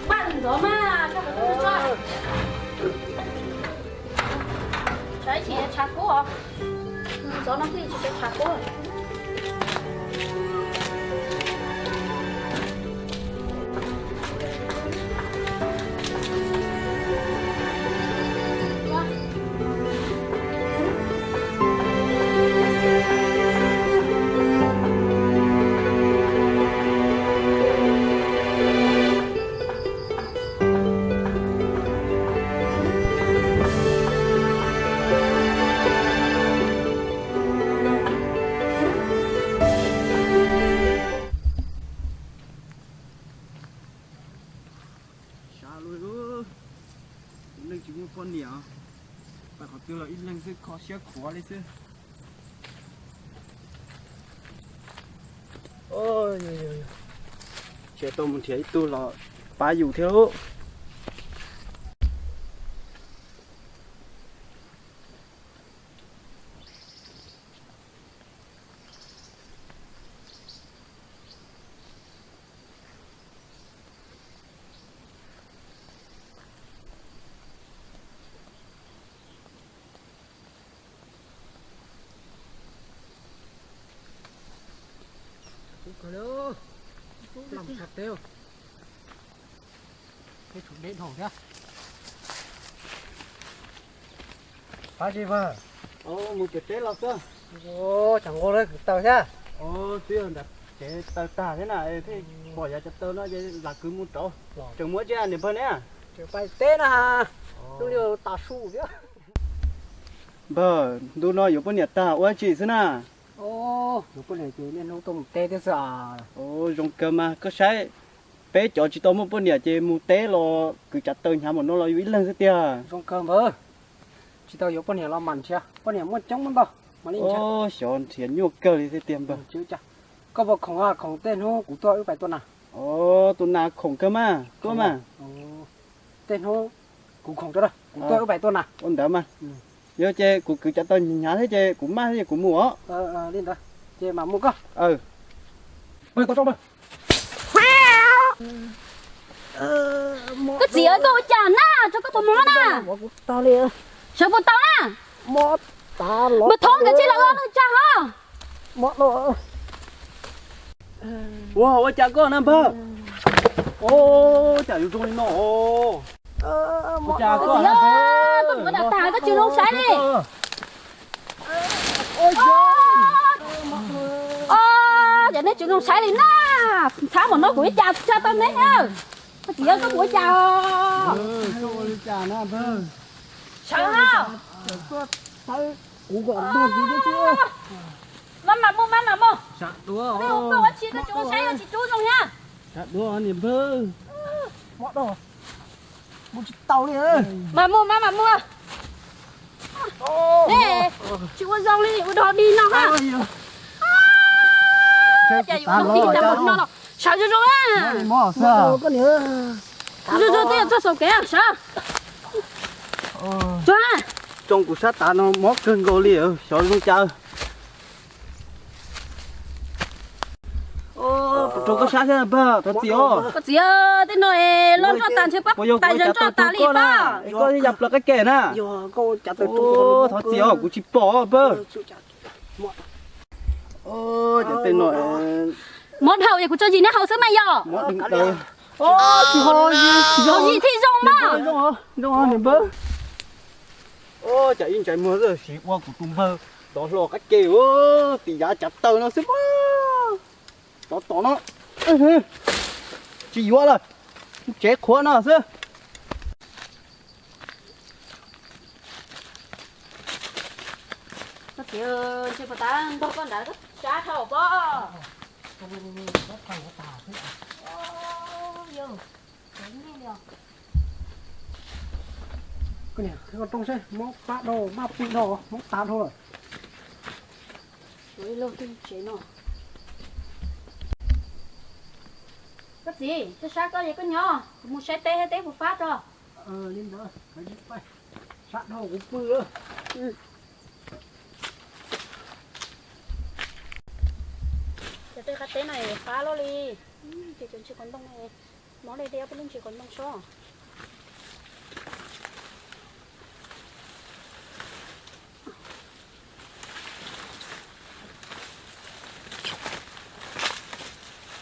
Npaj ntxov mas, koj tus tub tso. Tshav ib chim tshav kub os. Ntxov no thiaj tsis tshav kub. Sab lub, tus neeg tsis muaj poj niam, pais qhov twg los ib leeg xwb, kho siab khuav li xwb. Tsis tau mus nrhiav ib tug los pab yus thiab lub. Pab tsis pag. Mus pem teb los xwb. Tsam nqua lawv kwv taws thiab. Twb yog nram tsev taws tag thiab na, thiaj pom yav cov taws no ces lam kwv mus rau. Tseem muaj tsi niam pawg ne? Tseem pais teb na. Hnub no tas su thiab. Npawg, ntu no yuav poj niam tag ua tsi xwb na? Yuav poj niam ces niaj hnub tuaj mus teb thiab xwb. Zoo kawg mas, koj saib, peb cov tsis tau muaj poj niam ces mus teb los kwv cov taws hnyav npaum no los yus ib leeg xwb tiag. Zoo kawg npawg, tsis tau yuav poj niam los mam nrhiav, poj niam muaj coob muaj ntau. Xyov nrhiav nyuaj kawg li thiab tiag npawg. Koj puas khoom, khoom tej hnub kuv tuaj wb pais tua nas. Tua nas khoom kawg mas, tuaj mas. Tej hnub kuv khoom, kuv tuaj wb pais tua nas. Ua ntawd mas. Yog ces kuv kwv cov taws hnyav thiab ces kuv maj thiab ces kuv mus os. Li ntawd ces mam mus koj. Koj txiv, koj ua cas na, rau koj puas mob na? Sawv puas tau na? Npawg thoob nkawd tsij los ua lwg tsag hov. Ua, ua cas koj na npawg? Ua cas yuav zoo li no? Ua cas koj na npawg? Koj tsis zoo saib li. Cov nej tsis zoo saib li na. Ntxhab npaum no kuv ua cas tsa tau neb na. Koj txiv, koj puas ua cas os? Sawv hov. Maj mam mus, maj mam mus. Koj ua tsi, koj tsis zoo saib, tsis rub zoo thiab. Mam mus, maj mam mus. Tsis ua zoo li ua dog dig no ha. Cas yuav dog dig tau npaum no los sawv zoo zoo na. Zoo zoo twb yuav txog xaus kev sawv. Tsoo kuv sab tav no mob kawg nkaus li, xyov zoo cas. Rau koj sab thiab npawg, thov txim os. Koj txiv, tej no los nroj tas ntshe pab tas yog nroj tas li pab. Koj ya plaws qab ke na. Thov txim os, kuv tsis pom npawg. Mob dhau es kuv tso zis neb haus xwb mas yog. Zis thiaj zoo mas. Cas ib ntsais muag siv ua kuv tus npawg tod hlo qab ke, tim yav cav taws no xwb mas. Tov tom no, tsis yuav lawm, tsev qhuav no xwb. Koj txiv, ntshe puas tas ntog koj nrad sab dhau pob. Yog, neb li Koj niam, qhib qhov rooj seb, mob plab dhau, maj pw dhau, mob tas dhau lawm. Ua ib lub twg tsev no. Koj txiv, twb sab koj es koj nyob, kuv mus saib teb, teb puas fab tso. Li ntawd, sab dhau kuv pw lawm. Cov tej qab teb no fab luaj li. Ces cov ntsis qos ntoo, mob li dej ob peb lub ntsis qos ntoo sob.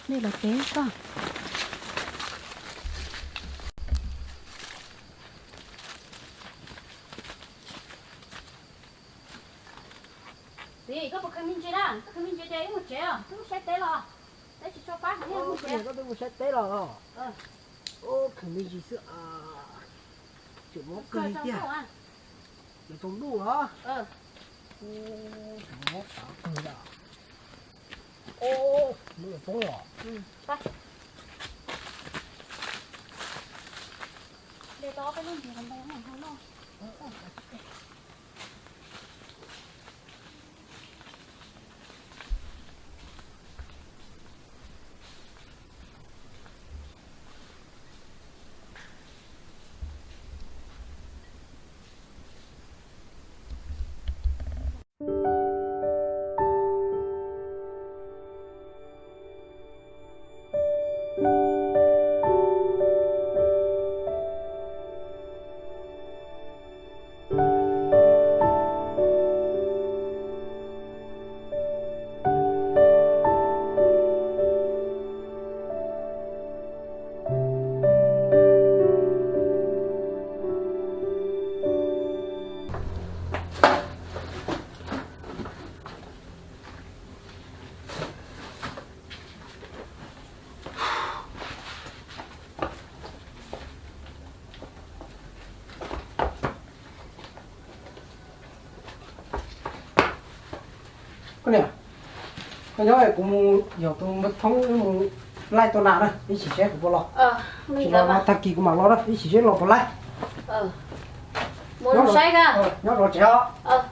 Nej los teb koj. Txiv, koj puas khwv me ntsis na? Koj khwv me ntsis ces wb mus tsev os, wb mus saib teb los. Teb tsis tshua fab heev, wb mus tsev. Koj twb mus saib teb los? Khwv me ntsis xwb, tseem mob kawg li tiag. Yuav tsaus ntuj los? Tseem mob tas kawg li. Lub yuav poob los. Koj niam, koj nyob kuv mus yaum tus npawg Thoob mus laij tua nas na, ib sim seb kuv puas los. Tsis los no tag kis kuv mam los na, ib sim seb los puas laij. Nyob zov tsev os.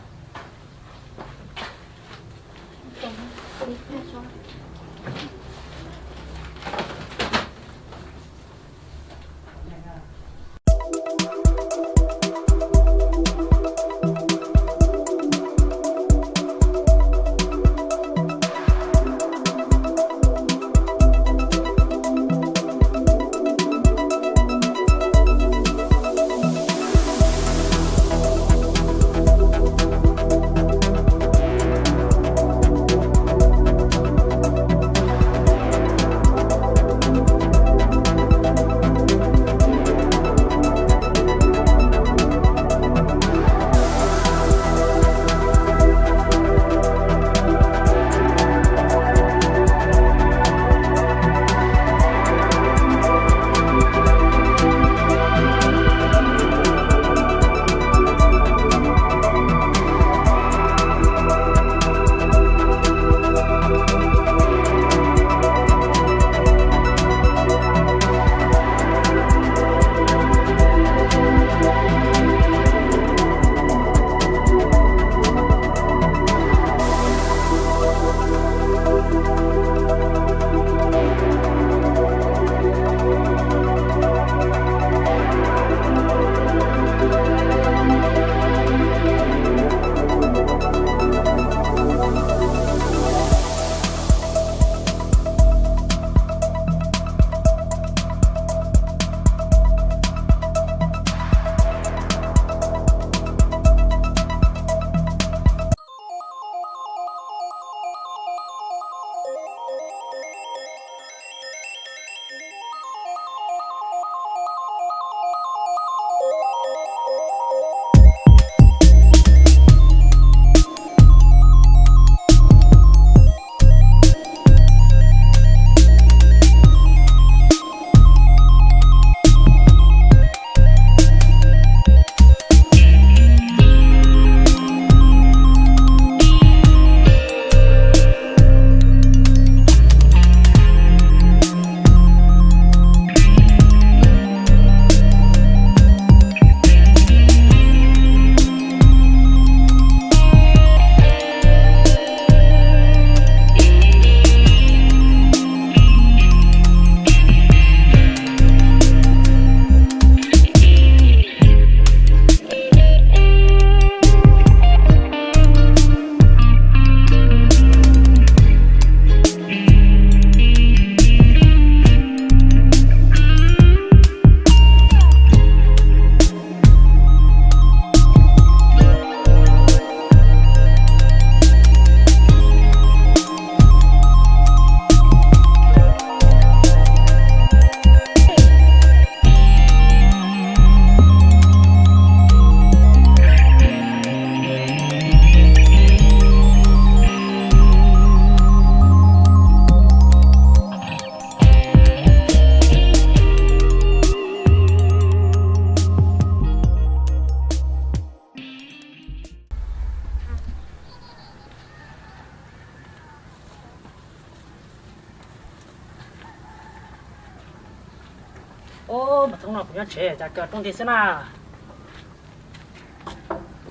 Nyob tsev cas kawg rooj nti xwb na.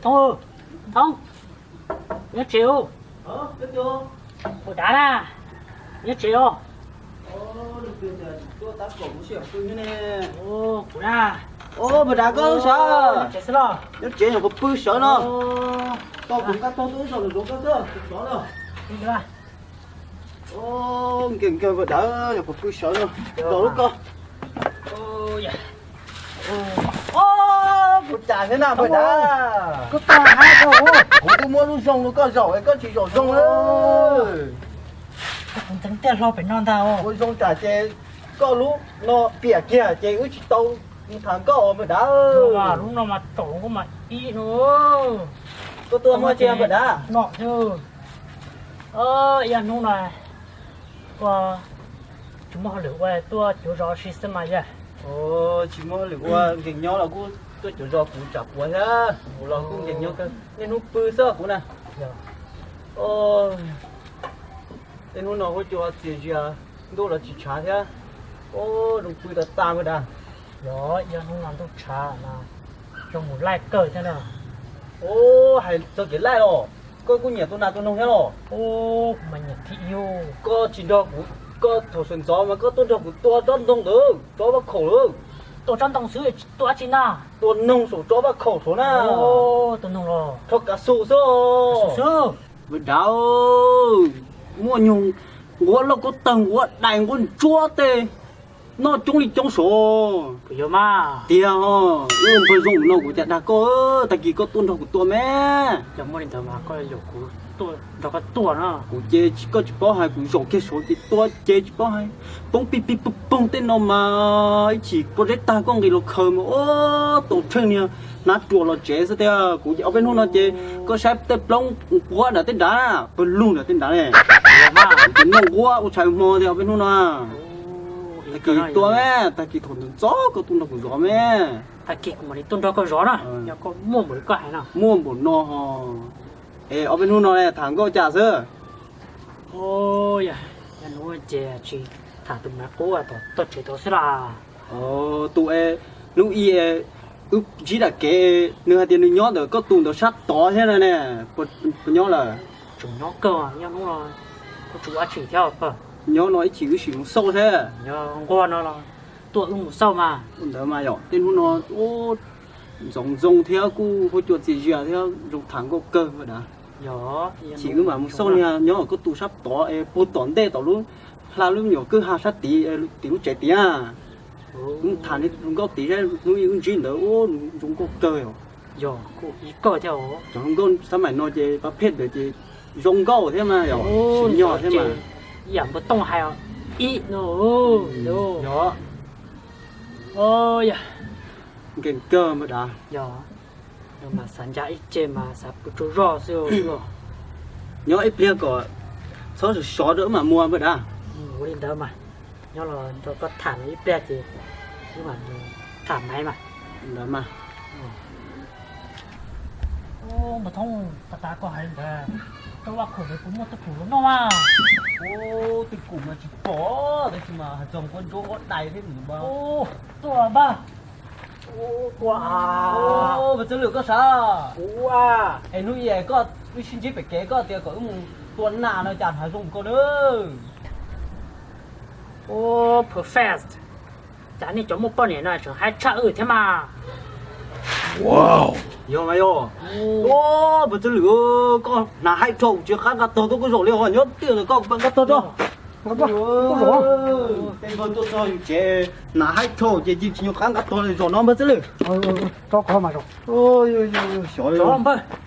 Thoob, Thoob, nyob tsev ub. Ua dav na, nyob tsev os. Kuv na. Npawg Dav koj sawv, nyob tsev nyuam qhuav pw sawv no. Koj kuv nqa tog tuaj ib zaug los zoov koj xwb, sov no. Nkeeg nkeeg npawg Dav, nyuam qhuav pw sawv no, los lub koj. Ua cas thiab na npawg Dav? Kuv twb muab lub zoo rau koj zaum es koj tsis zaum zoo lawm. Kuv ntxeev tiaj hlo pem no ntag. Ua zoo cas ces koj lub no piam kiag ces wb tsis tau tham nkauj os npawg Dav. Lub no mas tsom nkauj mas ib no. Koj tuaj muaj tsi npawg Dav? No, ib hnub no koj tsis muaj hauj lwm ua tuaj cuav zos si xwb mas yog? Tsis muaj hauj lwm ua, nkees nyob los kuj tuaj cuav zos kuv tsam puav thiab, kuv los kuj nkees nyob kawg, niaj hnub pw xwb kuv na. Tej hnub no huab cua txias zias, ntuj los tsis tshav thiab. Ub, zoo pw tas tas npawg Dav. Yog, ib hnub no ntuj tshav mas zoo mus laij kawg thiab na. Ub, hais txog kev laij los, koj kuj nyiam tua nas tua noog thiab los? Ub, mas nyiam thiab yus. Koj tsis nrog kuv, koj thaum sawv ntxov mas koj tuaj nrog kuv tua tsob ntoo ntawd, tsob vaj khaum lawm. Tua tsob ntoo xwb tsis tua dab tsi na? Tua noog saum tsob vaj khaum saud na. Tua noog los rho kav xu xwb. Npawg Dav, muaj nyuag nquab lauj kaub tawg, nquab dais, nquab ntsuab tej noj coob li coob saud. Tiag, wb npawg zoo no kuv cas dag koj, tag kis koj tuaj nrog kuv tua me. Yog muaj li ntawd mas koj yuam kuv tuaj nrog koj tua no. Kuv ces koj tsis paub hais, kuv zaum kiag saud ces tua ces tsis paub hais, poob pig pig poog poog tej no mas ib chim pob zeb tag koj nqis los khaws mas ub, tau tsheej niag hnav ruam los tsev xwb tiag. Kuv ces ob peb hnub no ces koj saib tej plaub nquab nram tej nrad, pawg lug nram tej nrad ne, ces noj nquab ua tshais hmo tiag ob peb hnub no. Tag kis tua me, tag kis thaum ntxov koj tuaj nrog kuv zov me. Tag kis kuv mam li tuaj nrog koj zov na, yog koj muaj npaum li koj hais no. Muaj npaum no ho. Es ob peb hnub no tham nkauj cas xwb? Yog, yog hnub ces tsis tham tus maiv qub tom toj tsev tod xwb las. Tus es hnub ib wb ntsib nram kev, nws hais tias nws nyob ntawm koj tus ntawd sab tod thiab no ne, puas nyob lawm? Tseem nyob kawg, nyob hnub no kuj tsis ua dab tsi thiab. Nyob no ib chim wb sim mus xauj thiab. Yog nquag no los tuaj wb mus xauj mas. Ua ntawd mas yog tej hnub no ntxoov ntxoo thiab kuj huab cua txias zias thiab zoo tham nkauj kawg npawg Dav. Chim wb mam mus xauj niag nyob koj tus sab tod es puag tom ntej tom lub hla lub nyuam kwj ha sab tid, tim lub tsev tid na. Wb tham zoo nkauj tid, hnub ib wb ntsib ntawd ua zoo nkauj kawg os. Yog kuj ib kawg thiab os. Cov zoo nkauj xab maim no ces pab phej ntawd ces zoo nkauj thiab mas yog, sim nyog thiab mas. Ib yam npawg Tooj hais os, ib no. Yog. Nkees kawg npawg Dav. Yog, mas xav ncav ib ce mas xav pw tsaug zog xwb. Nyob ib pliag kom txhob sov sov rau wb mam mus npawg Dav. Ua li ntawd mas, nyob los nrog koj tham ib pliag ces wb mam tham maiv mas. Ntawd mas. Npawg Thoob, tas tas koj hais li ntawd, koj vaj khaum ntawd puas muaj twj kum los noj mas? Twj kum mas tsis pom, tab sis mas hais txog nquab ntsuab nquab dais thiab nws mas. Tuaj npawg. Npawg Txawj Lwm koj sav? Kuv ua. Es hnub ib koj wb sib ntsib pem kev koj tias kom wb mus tua nas no cas hnav zoo koj na. Perfect. Cas nej cov muaj poj niam no tseem haib tshaj wb thiab mas. Yog mas yog. Npawg Txawj Lwm, koj hnav haib rho kuv tsis qab nqa tog tuaj koj zaum li os, nyob twj ywm ntawm koj kuv pab nqa tog tso. Tej npawg tuaj txog yus tsev hnav haib rho ces tsis nyuag qab nqa tog li, zaum no npawg Txawj Lwm. Xyov,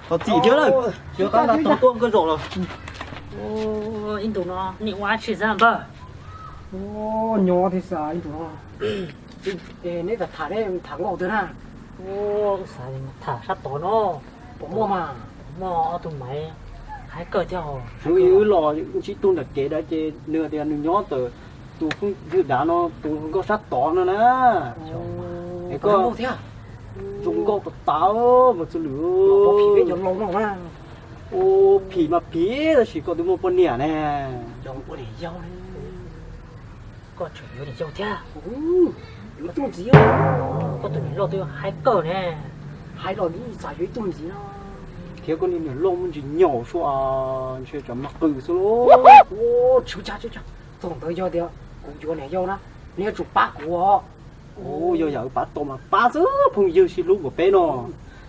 thov txim thiab lawm, tsis nyuag qab nqa tog tuaj koj zaum los. Ib ntus no nej ua dab tsi xwb npawg? Nyob thiab xwb ib ntus no. Neb tham, neb tham nkauj twg na? Xav tham sab tod no. Puas muaj mas? Muaj ob tug maiv haib kawg thiab. Hnub ib wb los ntsib tug nram kev ntawd ces nws tias nws nyob ntawm tus phooj ywg Dav no tus nkauj sab tod no na. Es koj zoo nkauj tas tas npawg Txawj Lwm. Ua phim mas phim tab sis koj twb muaj poj niam ne. Koj tseem yuav niam yau thiab. Ib tug ntxiv, koj tus niam loj twb hais kawg ne, hais los nws txawm yuav ib tug ntxiv no. Thiab koj niag niam loj muaj ntsis nyaum xwb, ntshe tsam mag qw xwb. Ua, tsis ua cas, tsis ua cas. Thaum ntawd yog tias kuv yuav niam yau na, nws yuav tsum pab kuv os. Ua, yog yam pab tau mas pab xwb, phooj ywg sib hlub npaum peb no.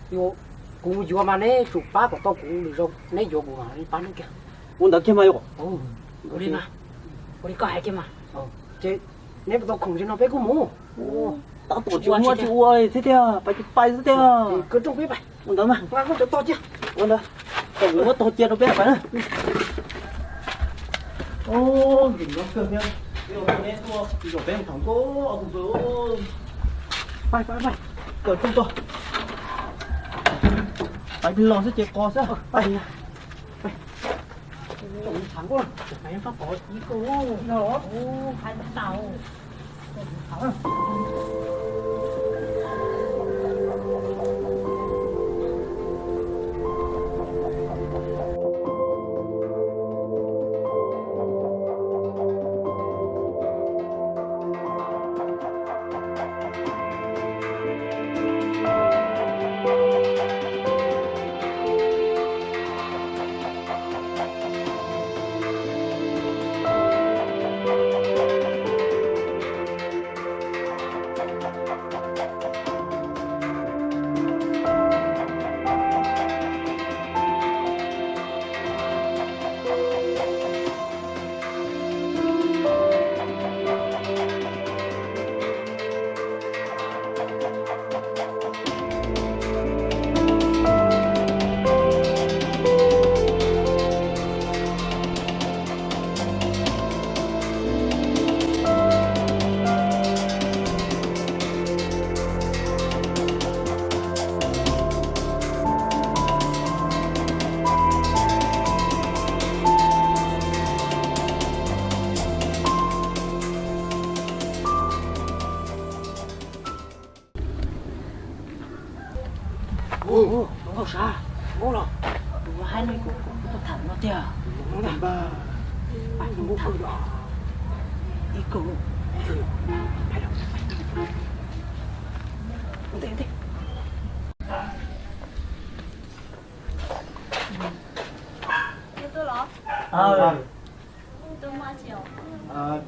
Yuav, kuv yuav mas neb tsum pab kom tau kuv lwm zaus, neb yuav kuv mas pab neb kiag. Ua ntawd kiag mas yom. Ua li mas, ua li koj hais kiag mas. Ces neb puas tau khoom ntsis no peb kuj mus. Tab tom tsis muaj tsis ua thiab tiag, pais tsis pais xwb tiag. Ua ntawd mas, ua ntawd, tau muab tog cia rau peb pais na. Nkees nyob kawg thiab, peb tuaj zaum peb mus tham nkauj ob tug npawg. Pais pais pais, kawm rooj tog. Pais los xwb ces qos xwb. Pais. Nkauj Sav, nkauj los, kuv hais nej, kuv tuaj tham no tiag. Ib kauj,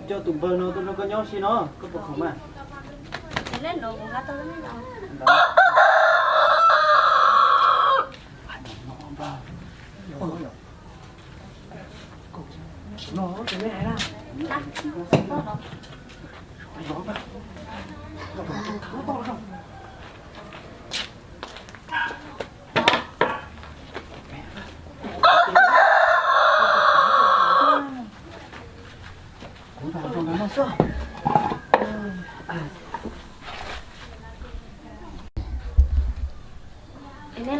Coj tus npawg no tuaj nrog koj nyob si no, koj puas khoom mas? Es neb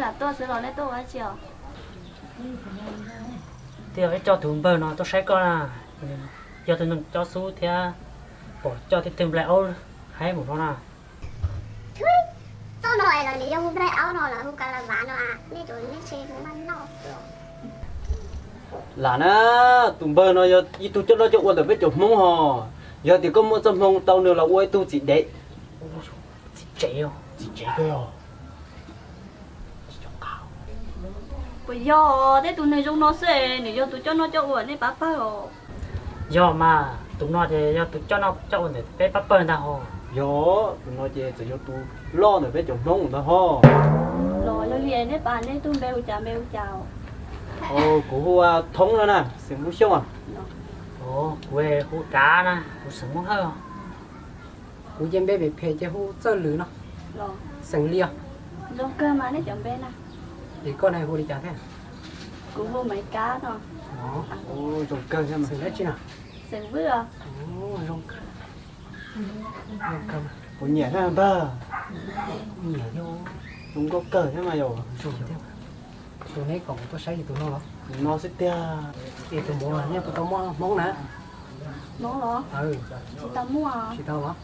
lam tuaj xwb los neb tuaj ua dab tsi os? Twb yog peb coj tus npawg no tuaj saib koj na, yog tus neeg cob xub thiab pom coj tej tug nplai aub haib mus no na. Txoj no es lawv nws yog hu nplai aub no lawv hu ka la vav no a, nej tus neb tsis hu maj noj. Lam na, tus npawg no yog ib tug coj noj coj ua ntawm peb cov Hmoob hos, yog tias koj muaj txoj hmoo tau nws los ua ib tug txiv dev. Txiv tsev, txiv tsev kawg. Puas yog tej tus neeg zoo no xwb nws yog tus coj noj coj ua nej pab pawg os? Yog mas, tus no ces yog tus coj noj coj ua ntawm peb pab pawg ntag hos. Yog, tus no ces txawm yog tus loj ntawm peb cov Hmoob ntag hos. Los yog li nej pab, neb tug npe hu cas npe hu cas? Kuv hu ua Thoob no na, xeem Hmoob Xyooj. Kuv hu Kav na, kuv xeem Hmoob Hawj. Kuv ces npe phem phem ces hu Txawj Lwm no, xeem Liag. Zoo kawg mas nej cov npe na. Es koj na hu li cas thiab? Kuv hu Maiv Kab no. Zoo kawg thiab mas. Xeem dab tsi na? Xeem Vwj os. Zoo kawg. Puas nyiam thiab npawg? Nyiam thiab. Zoo nkauj kawg thiab mas yom. Zoo thiab. Tus neb kom kuv tuaj saib yog tus no los? Tus no xwb tiag. Es tus muam nej puas tau muaj hmoob na? Hmoob los? Tsis tau muaj. Tsis tau los?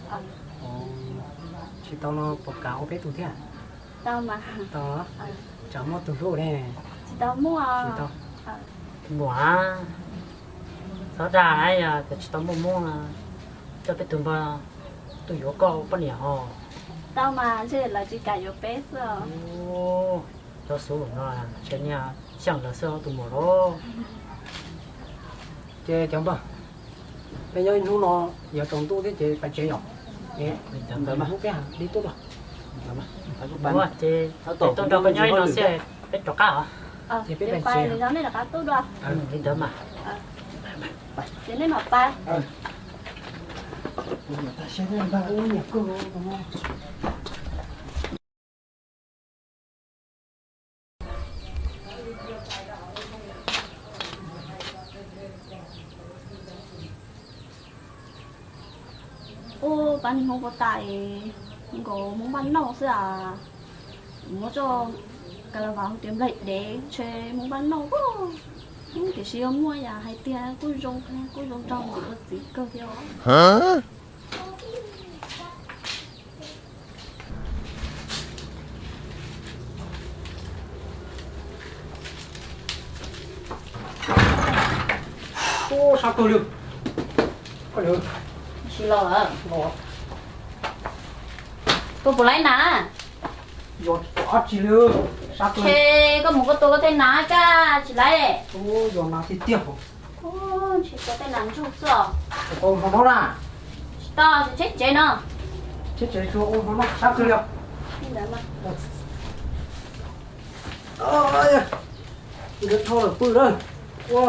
Tsis tau no puas kam ua peb tus thiab? Tau mas. Tau los? Tsam muaj tus hlub ne. Tsis tau muaj. Tsis tau. Muam, txhob dag na, yog tias tsis tau muaj hmoob no, coj peb tus npawg tuaj yuav koj poj niam os. Tau mas, ntshe lawv tsis kam yuav peb xwb. Cov xub no ntshe niag Xyooj lawv xwb tus muam los. Ces cov npawg, peb nyob ib hnub no yuav tsaus ntuj thiab ces pais tsev yom. Ntawd mas hnub peb li tuaj dua. Ces tuaj nrog koj nyob ib no xwb, peb rov qab os. Ces peb pais tsev. Li ntawd mas. Ces nej mam pais. Ub, pab niag Hmoob Pov Tam es nkaus Hmoob Npaj Nauj xwb as. Muab tso ka la vas hu tias nplaig dev ntshe Hmoob Npaj Nauj. Tiam sis yog muaj yam hais tias kuj zoo, kuj zoo nraug ntxim ua txiv kawg thiab os. Ub, sab kawg li. Koj li, tsis los lawm. Koj puas laib nas? Yog dab tsi li, sab kawg. Ntshe koj mus koj tua koj tej nas cas tsis laib. Ub, yog nas tiag tiag. Ntshe tua tej nas ntsug xwb os. Ua hmo noj na. Tsis tau, tsheb tsev no. Tsheb tsev tsuas ua hmo noj sab kawg li. Nkawd dhau lawm pw lawm. Ua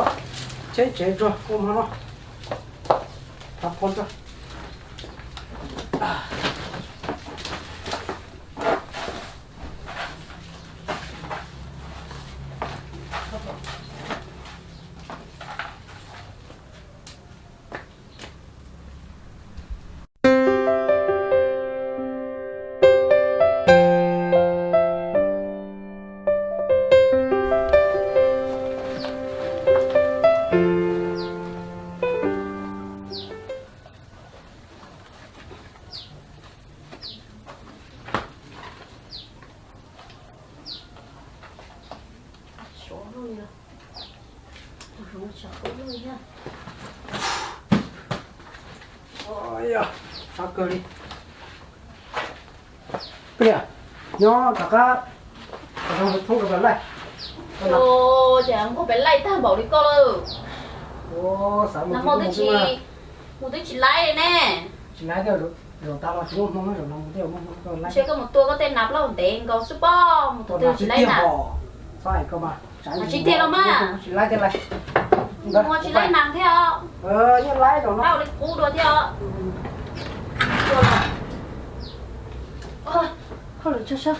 tsheb tsev tsuas ua hmo noj. Thab qhov tso. Sab kawg li. Plig, nyob rov qab, rau thoob rau pem laij. Ces nquag pem laij tag npaum li koj lawm. Nag hmo twb tsis, mus twb tsis laib li ne. Tsis laib thiab, zaum tas los tsis muaj hmoo, zaum no mus twb muaj hmoo. Ntshe koj mus tua koj tej nas plaub ntev nkaus xwb pob, mus tua nas tsis laib nas. Tsis tiag los mas. Tsis laib thiab lais. Mus tsis laib nas thiab os. Yeej laib rau no. Laib ua li qub dua thiab os. Hauj lwm tshaj sab.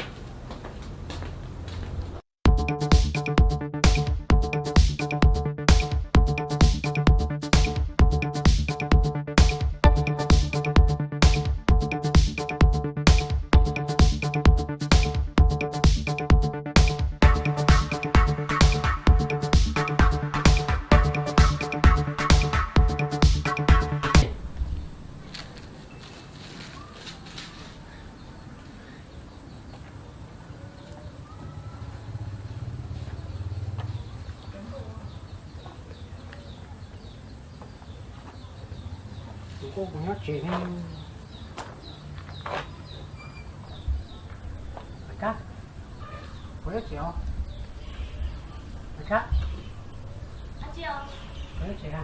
Tus kuj kuv nyob tsev ne. Kab, kuv nyob tsev os. Kab, kuv nyob tsev a.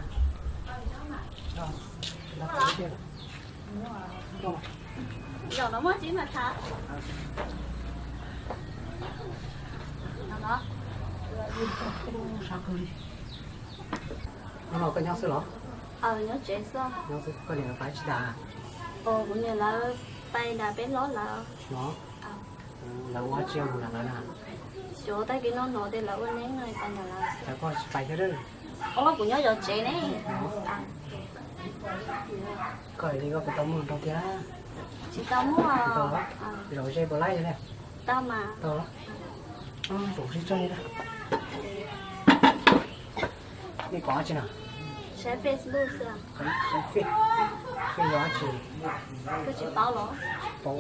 Zaum no muaj tsis mas thav. Sab kawg li. Hnub no koj nyob xwb los? Nyob tsev xwb. Nyob xwb, koj niam lawv pais tsis tas? Kuv niam lawv pais nram peb hlob lawv. Los? Lawv ua tsi mus nram lawv na? Xyov tag kis no hnov tias lawv ua neeb no pais nram lawv. Lawv koj tsis pais thiab. Kuv nyob zov tsev ne. Koj li koj puas tau muaj hluas nraug thiab? Tsis tau muaj. Zaum ze puas laib thiab? Tau mas. Tau. Zaum ze tso li. Nej kov dab tsi na? Saib Facebook xwb. Saib Face. Face yog dab tsi? Koj tsis paub los? Paub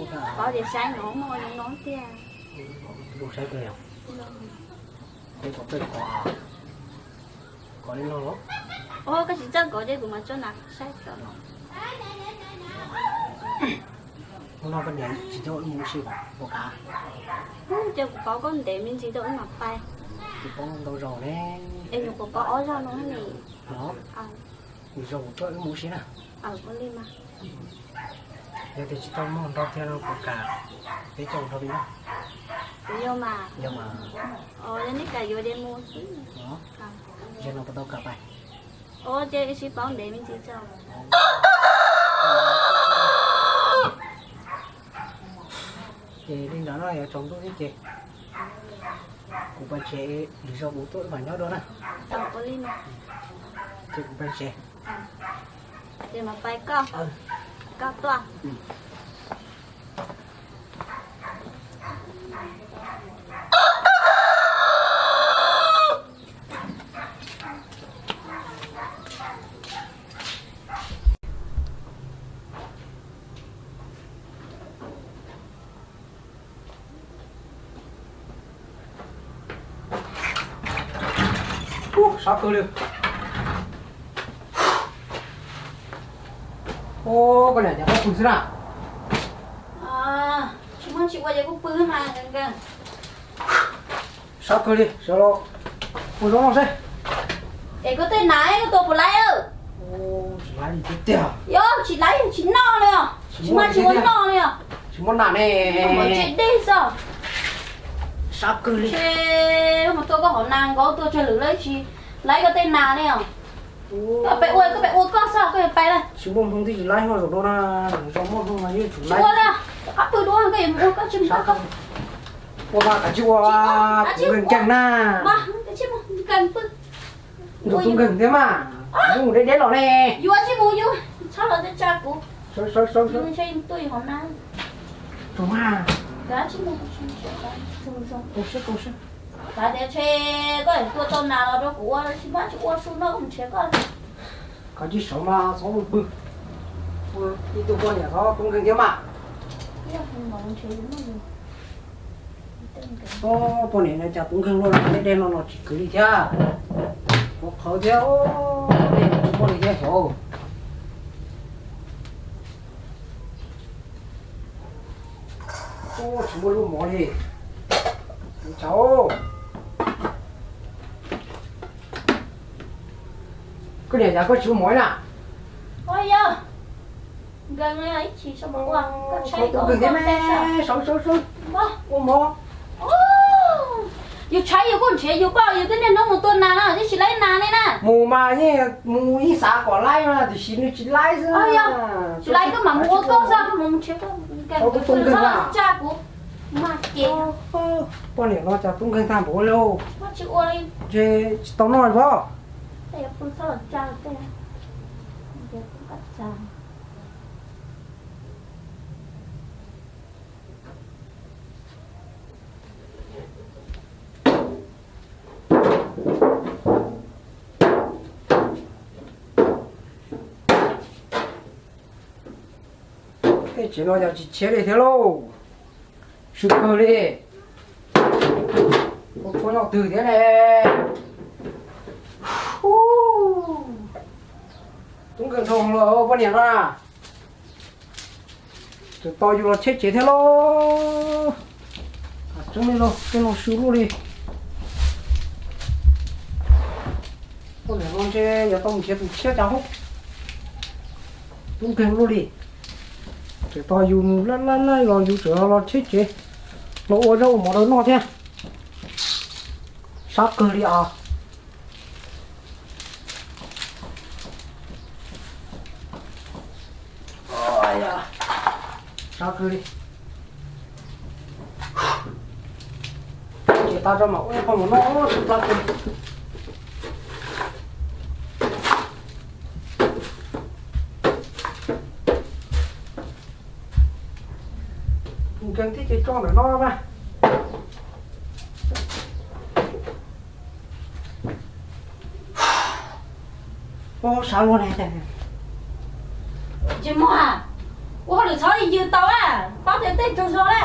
tias saib no muaj li no tiag. Tus saib kawg yog. Peb kov peb kov, kov li no los? Koj tsis txawj kov ces kuv mam tso na saib kov. Hnub no koj niam tsis coj wb mus ua si puas kam? Ces kuv paub koj ntev me ntsis rau wb mam pais. Tsis paub ntau zaus ne. Es nyuam qhuav paub ob zaug no ne. Los, lwm zaus kuv coj wb mus ua si na. Ua li mas. Yog tias tsis tau muaj nrog thiab no puas kam peb coj nrog li na? Kuv yog mas. Yog mas. Yog nej kam yuav ces mus xwb. Zaum no puas tau kam pais? Ua ces wb sib paub ntev me ntsis tso. Ces li ntawd no yuav tsaus ntuj thiab ces kuv pais tsev, lwm zaus kuv tuaj wb mam nyob dua na. Ua li mas. Ces kuv pais tsev. Ces mam pais koj, koj tuaj. Ub, sab kawg li. Ub, koj niam, cas koj pw xwb na? Tsis muaj tsis ua ces kuv pw mas. Sab kawg li, sawv los ua zaub noj seb. Es koj tej nas koj tua puas laib? Tsis laib li tiag tiag. Yog tsis laib tsis noj li os. Tsis muaj tsis ua noj li os. Tsis muaj nas ne. Tsis dej xwb. Sab kawg li. Mus tua koj hauv nas nkaus tua tsawg lwm lawm tsis laib koj tej nas li os. Koj pais ua, koj pais ua koj xwb, koj yuav pais lawm. Tsis muaj hmoo twb tsis laib, zaum no na, zaum muaj hmoo mas yeej tsum laib. Ua li, qab pw dua koj yuav mus ua koj tsis mus koj. Ua mas kav tsij ua, kuv nkeeg nkeeg na. Nrog tus nkeeg thiab mas, mus deb deb los ne. Yuav tsis mus yus, txhob los tsa kuv. Ntshe tuaj hauv na. Kav tsij mus, kav tias ntshe koj tua tau nas los rau kuv ua, tsis muaj tsis ua su noj ntshe koj. Kav tsij sawv mas txhob mus pw. Ib tug poj niam txhob tub nkeeg thiab mas. Poj niam no cas tub nkeeg luaj, deb deb no los tsis kwv li thiab. Ua qhawv thiab, dej tsis muaj li thiab xyov. Tsis muaj lub mov li. Ua cas, koj niam cas koj tsis ua mov na? Ua yog, nkees ib chim, koj tub nkeeg thiab me, sawv sawv sawv, ua mov. Yus tshaib yus kuj nrhiav yus poj, yus twb niaj hnub mus tua nas no twb tsis laib nas li na. Mus mas yeej mus ib xav kom laib mas tiam sis nws tsis laib xwb. Tsis laib koj mam mus ua koj xwb, mus nrhiav koj. Tub nkeeg na. Tsa kuv mas ces. Poj niam no cas tub nkeeg tag npaum li. Tsis ua li. Ntshe tsis tau noj li pob. Tej tsev no yog tsis tshiab li thiab lauj. Swb kawg li. Ua tshuaj nyob twg thiab ne? Tub nkeeg dhau los poj niam no na. Tseem tos yus los cheb tsev thiab lauj. Tseeb li lauj, tej no swb luaj li. Poj niam no ntshe yuav tau mus nrhiav tus tshiab cas hub. Tub nkeeg luaj li. Tseem tos yus mus laj laj laj los yus tseem los cheb tsev, los ua zaub ua mov rau noj thiab. Sab kawg li os. Sab kawg li. Ces tau rau mam ua ib qho mus noj sab plab kawg. Nkees thiab ces tso ntawm no mas. Ua sab luaj ne. Tsis muaj, ua hauj lwm txhob yws tau a, paub tias tej tsaug zog na.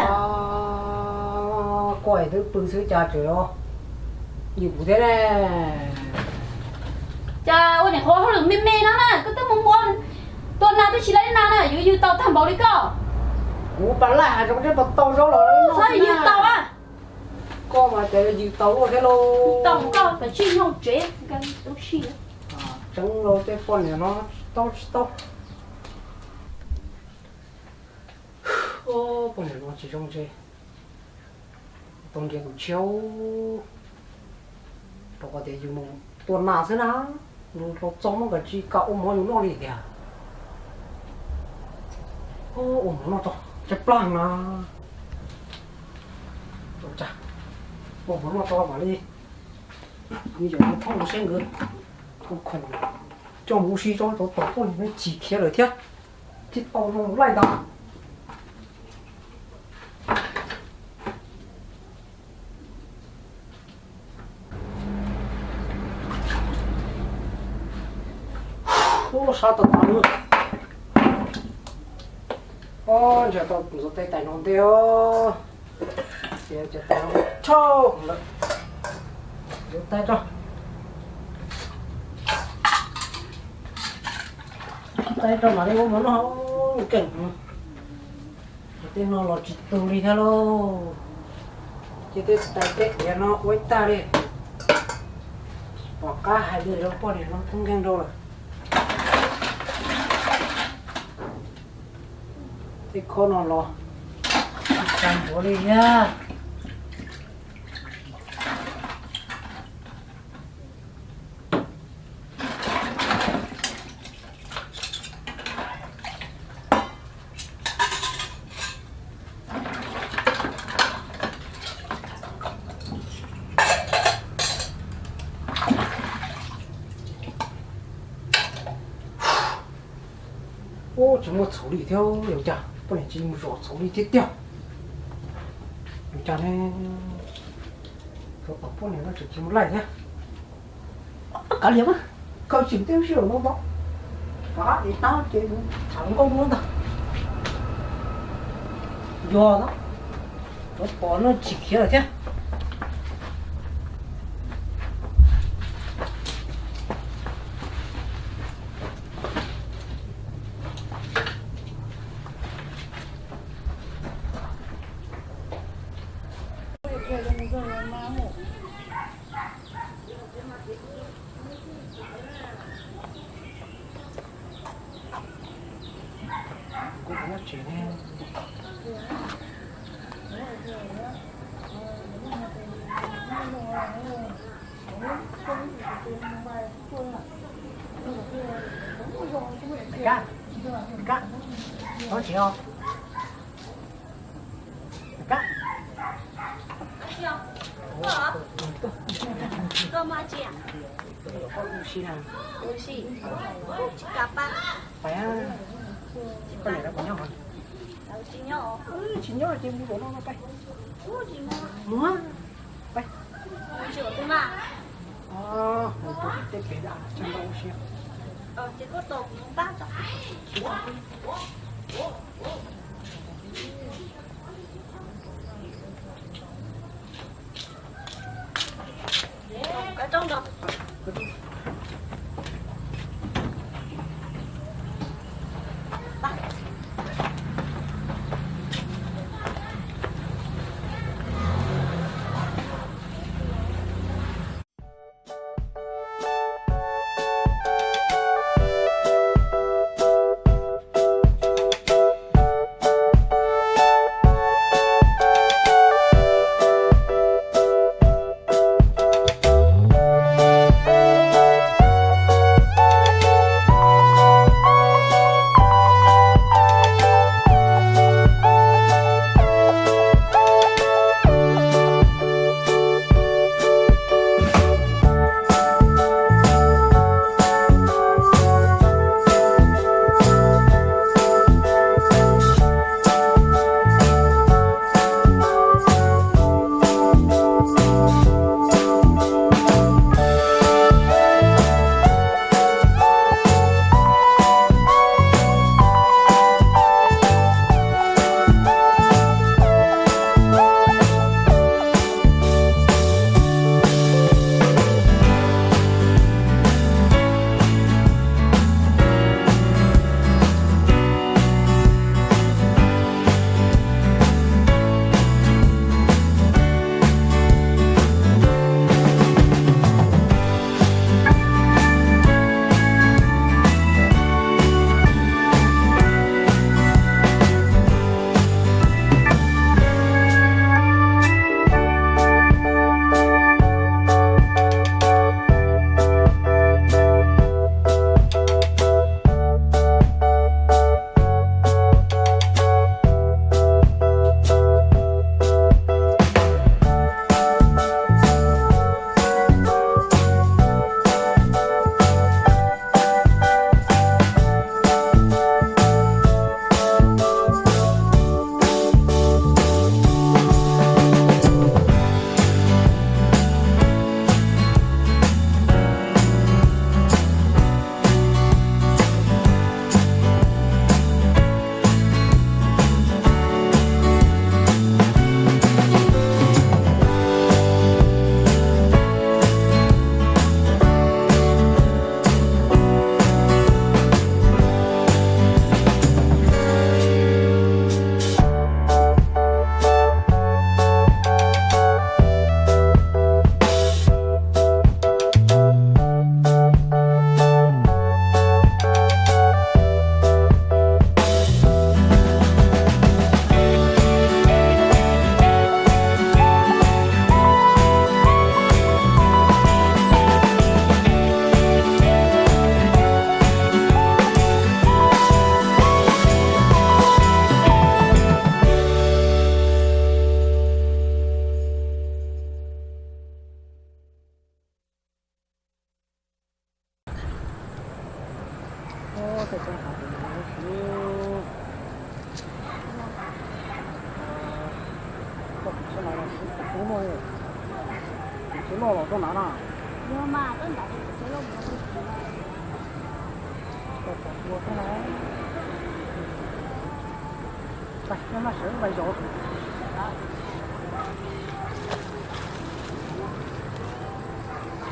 Koj es twb pw xwb cas tseem yws kuv thiab ne. Cas ua niam qhuav hauj lwm me me no na, koj twb mus ua Tua nas twb tsis laib nas na, yuav yws tau tag npaum li koj. Kuv pas laj hav zoov teb puas tau zaub los txhob yws tau a. Koj mas cas yws tau luaj thiab lauj. Tau koj kav tsij nyob tsev, tub si. Tseeb lauj, tej poj niam no tsis tau tsis tau. Poj niam no tsis zoo ntshe tau nrhiav tus tshiab, rau qhov tias yus mus tua nas xwb na, yus hluas txog muab kav tsij kam ua mov yus noj li tiag. Ua mov noj tso, tshaib plab na. Ua mov noj tso mam li, yog mus thoob mus seb nkawd khoom coj mus ua si tso, tau tom poj niam no chim khiav lawm thiab, tsis tau zoo laij ntag. Ub, sab tau tas lawm. Ob, ntshai tau ntxuav tais tais no ntej os. Ces tais no tshauj lawm. Ntxuav tais tso. Tais tso mam li ua mov noj keej. Tej no los tsis tu li thiab lauj. Ces tej tais tej diav no ua ib tag li. Pom qab hais li rau poj niam no thoob nkeeg rau lawm. Tej khob no los tsis tshua ntxuav li thiab. Ub, tsis muaj txhuv li thiab, yuav cas poj niam tsis mus zov txhuv li thiab tiag. Yuav cas ne, txhuv tom poj niam no tseem tsis mus laij thiab. Kav liam, kawg tsis muaj tej lub sij hawm no ntau, kav liam tab ces tham hluas nkauj dua ntag. Yog ntag, tsuav pom no tsis khiav lawm thiab. Kab, kab, kab. Koj mus si na. Tsis kam pab. Pais, koj niam lawv puas nyob hov? Tsis nyob, tsis nyob ces mus zaum no pais. Mus, pais. Mus tim tej pem, tsis tau ua si. Tsis loj los tau na. Yog mas, tau ntawd tsis loj mus tau tsis loj. Tau pom tua thiab na. Pais, nyob no sawv pais zov.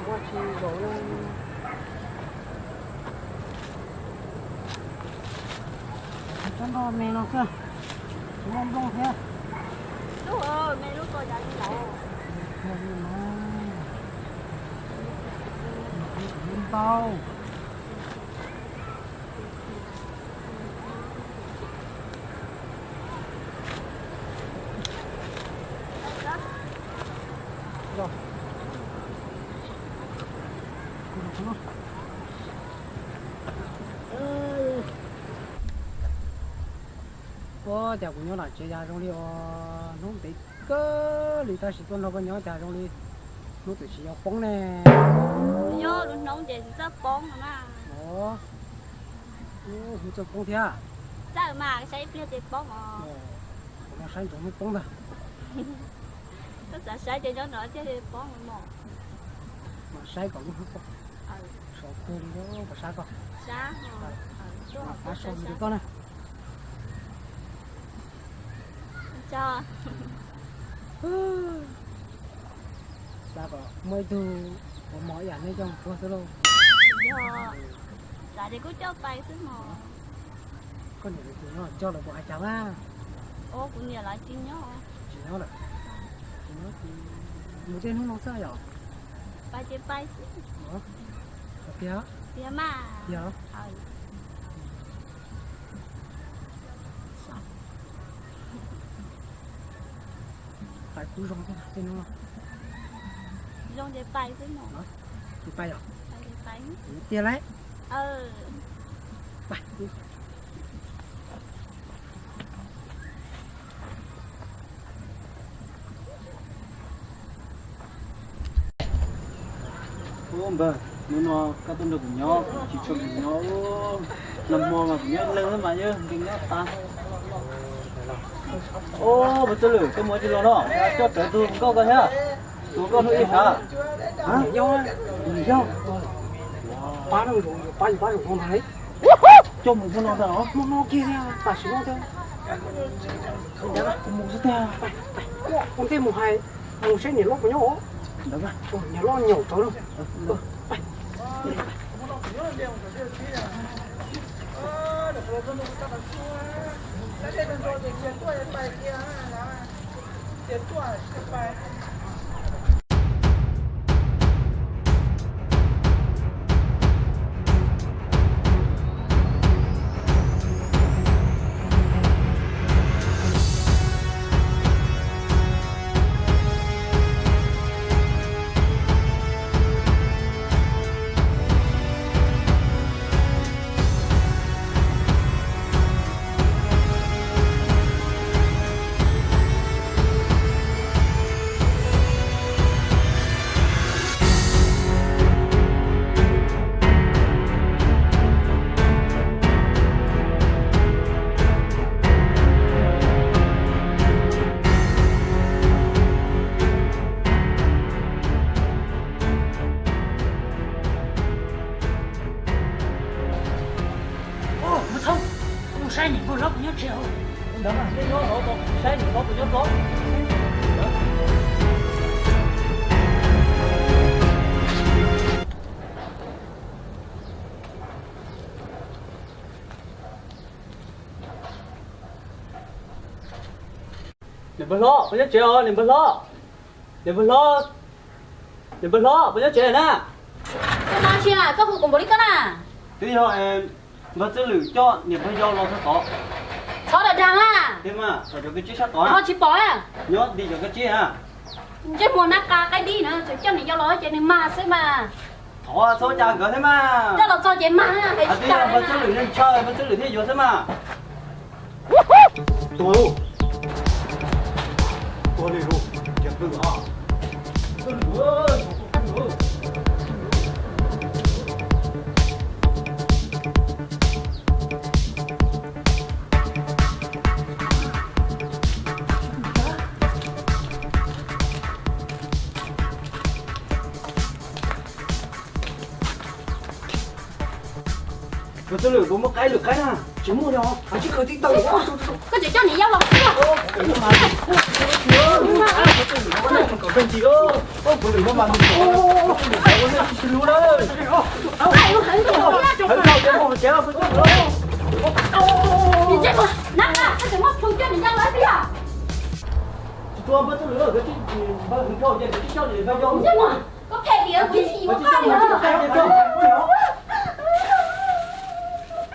Ua tsis zov li. Tsob ntoo me no xwb, tsis muaj nplooj thiab. Lub me lub ko cas li lawm. Ntau. Ua cas kuv nyob nram tsev cas zoo li hnub ntev kawg li, tab sis tuaj nrog koj nyob cas zoo li hnub twb tsis yog poob ne. Yog lub hnub ces txawj poob no na. Hnub txawj poob thiab. Txawj mas, saib ib pliag ces poob os. Kuv no saib ntsoov hnub poob ntag. Koj xav saib ces nyob no thiaj li poob mos. Mas saib kom lub hnub poob. Sov kawg li, kom sab koj. Sab, sab koj na. Xav kom muaj ib tug mos mos ib yam nej coj mus puag xwb lauj. Yog, xav ces kuj coj pais xwb mos. Koj niam lawv tsis nyob coj los puas hais cas na? Kuv niam lawv tsis nyob. Tsis nyob lawm. Tsis nyob ces mus tej hnub no xwb yom? Pais ces pais xwb. Tiag? Tiag mas. Tiag los? Pais kuj zoo thiab tej hnub no. Zoo ces pais xwb mos. Tsis pais yom? Pais ces pais. Tiag lauj. Ub npawg, hnub no koj tuaj nrog kuv nyob, kuv tsis tshua nrog nyob. Nag hmo mas kuv nyob ib leeg xwb mas yeej nrog nyob tas. Ub, Npawg Txawj Lwm, koj mus ua tsi los no? Coj rawv tus nkauj ko thiab. Tus nkauj hnub ib sav. Yog, yog. Pab zoo, pab zoo, pab zoo ntag. Coj mus hmo no ntag los? Hmo no kiag thiab, tam sim no thiab. Kuv mus xwb tiag. Ua ntej mus hais, mus saib niam loj puas nyob os. Niam loj nyaum tau lawm. Mus thoob, mus saib niam npawg hlob puas nyob tsev. Ntawd mas, nej nyob no saib niam hlob puas nyob tod. Niam npawg hlob puas nyob tsev os, niam npawg hlob? Niam npawg hlob, niam npawg hlob puas nyob tsev na? Koj no tsis, koj hu kuv npaum li koj na? Twb yog npawg Txawj Lwm coj niam npawg yau los txog tod. Txhob dag dag na. Tiag mas, thaum cov kev tseb sab tod ho tsis pom na. Nyob nti cov kev tseb na. Ntsej muag nab qa qaib dib na, tseem coj niam yau los ces nws mag xwb mas. Thov txhob ua cas nkawd thiab mas. Coj los txog ces mag na. Hais tias npawg Txawj Lwm nws ntshaw, npawg Txawj Lwm thiaj yuav xwb mas. Tua lauj. Tua li lauj, Ntsiav Pwm os. Tus twj lwm, kuv muaj qaib lwm qaib na, tsis muaj li, tsis khaws tib tawm. Koj tseem coj niam yau los thiab. Koj tseem muaj plhu coj niam yau los thiab.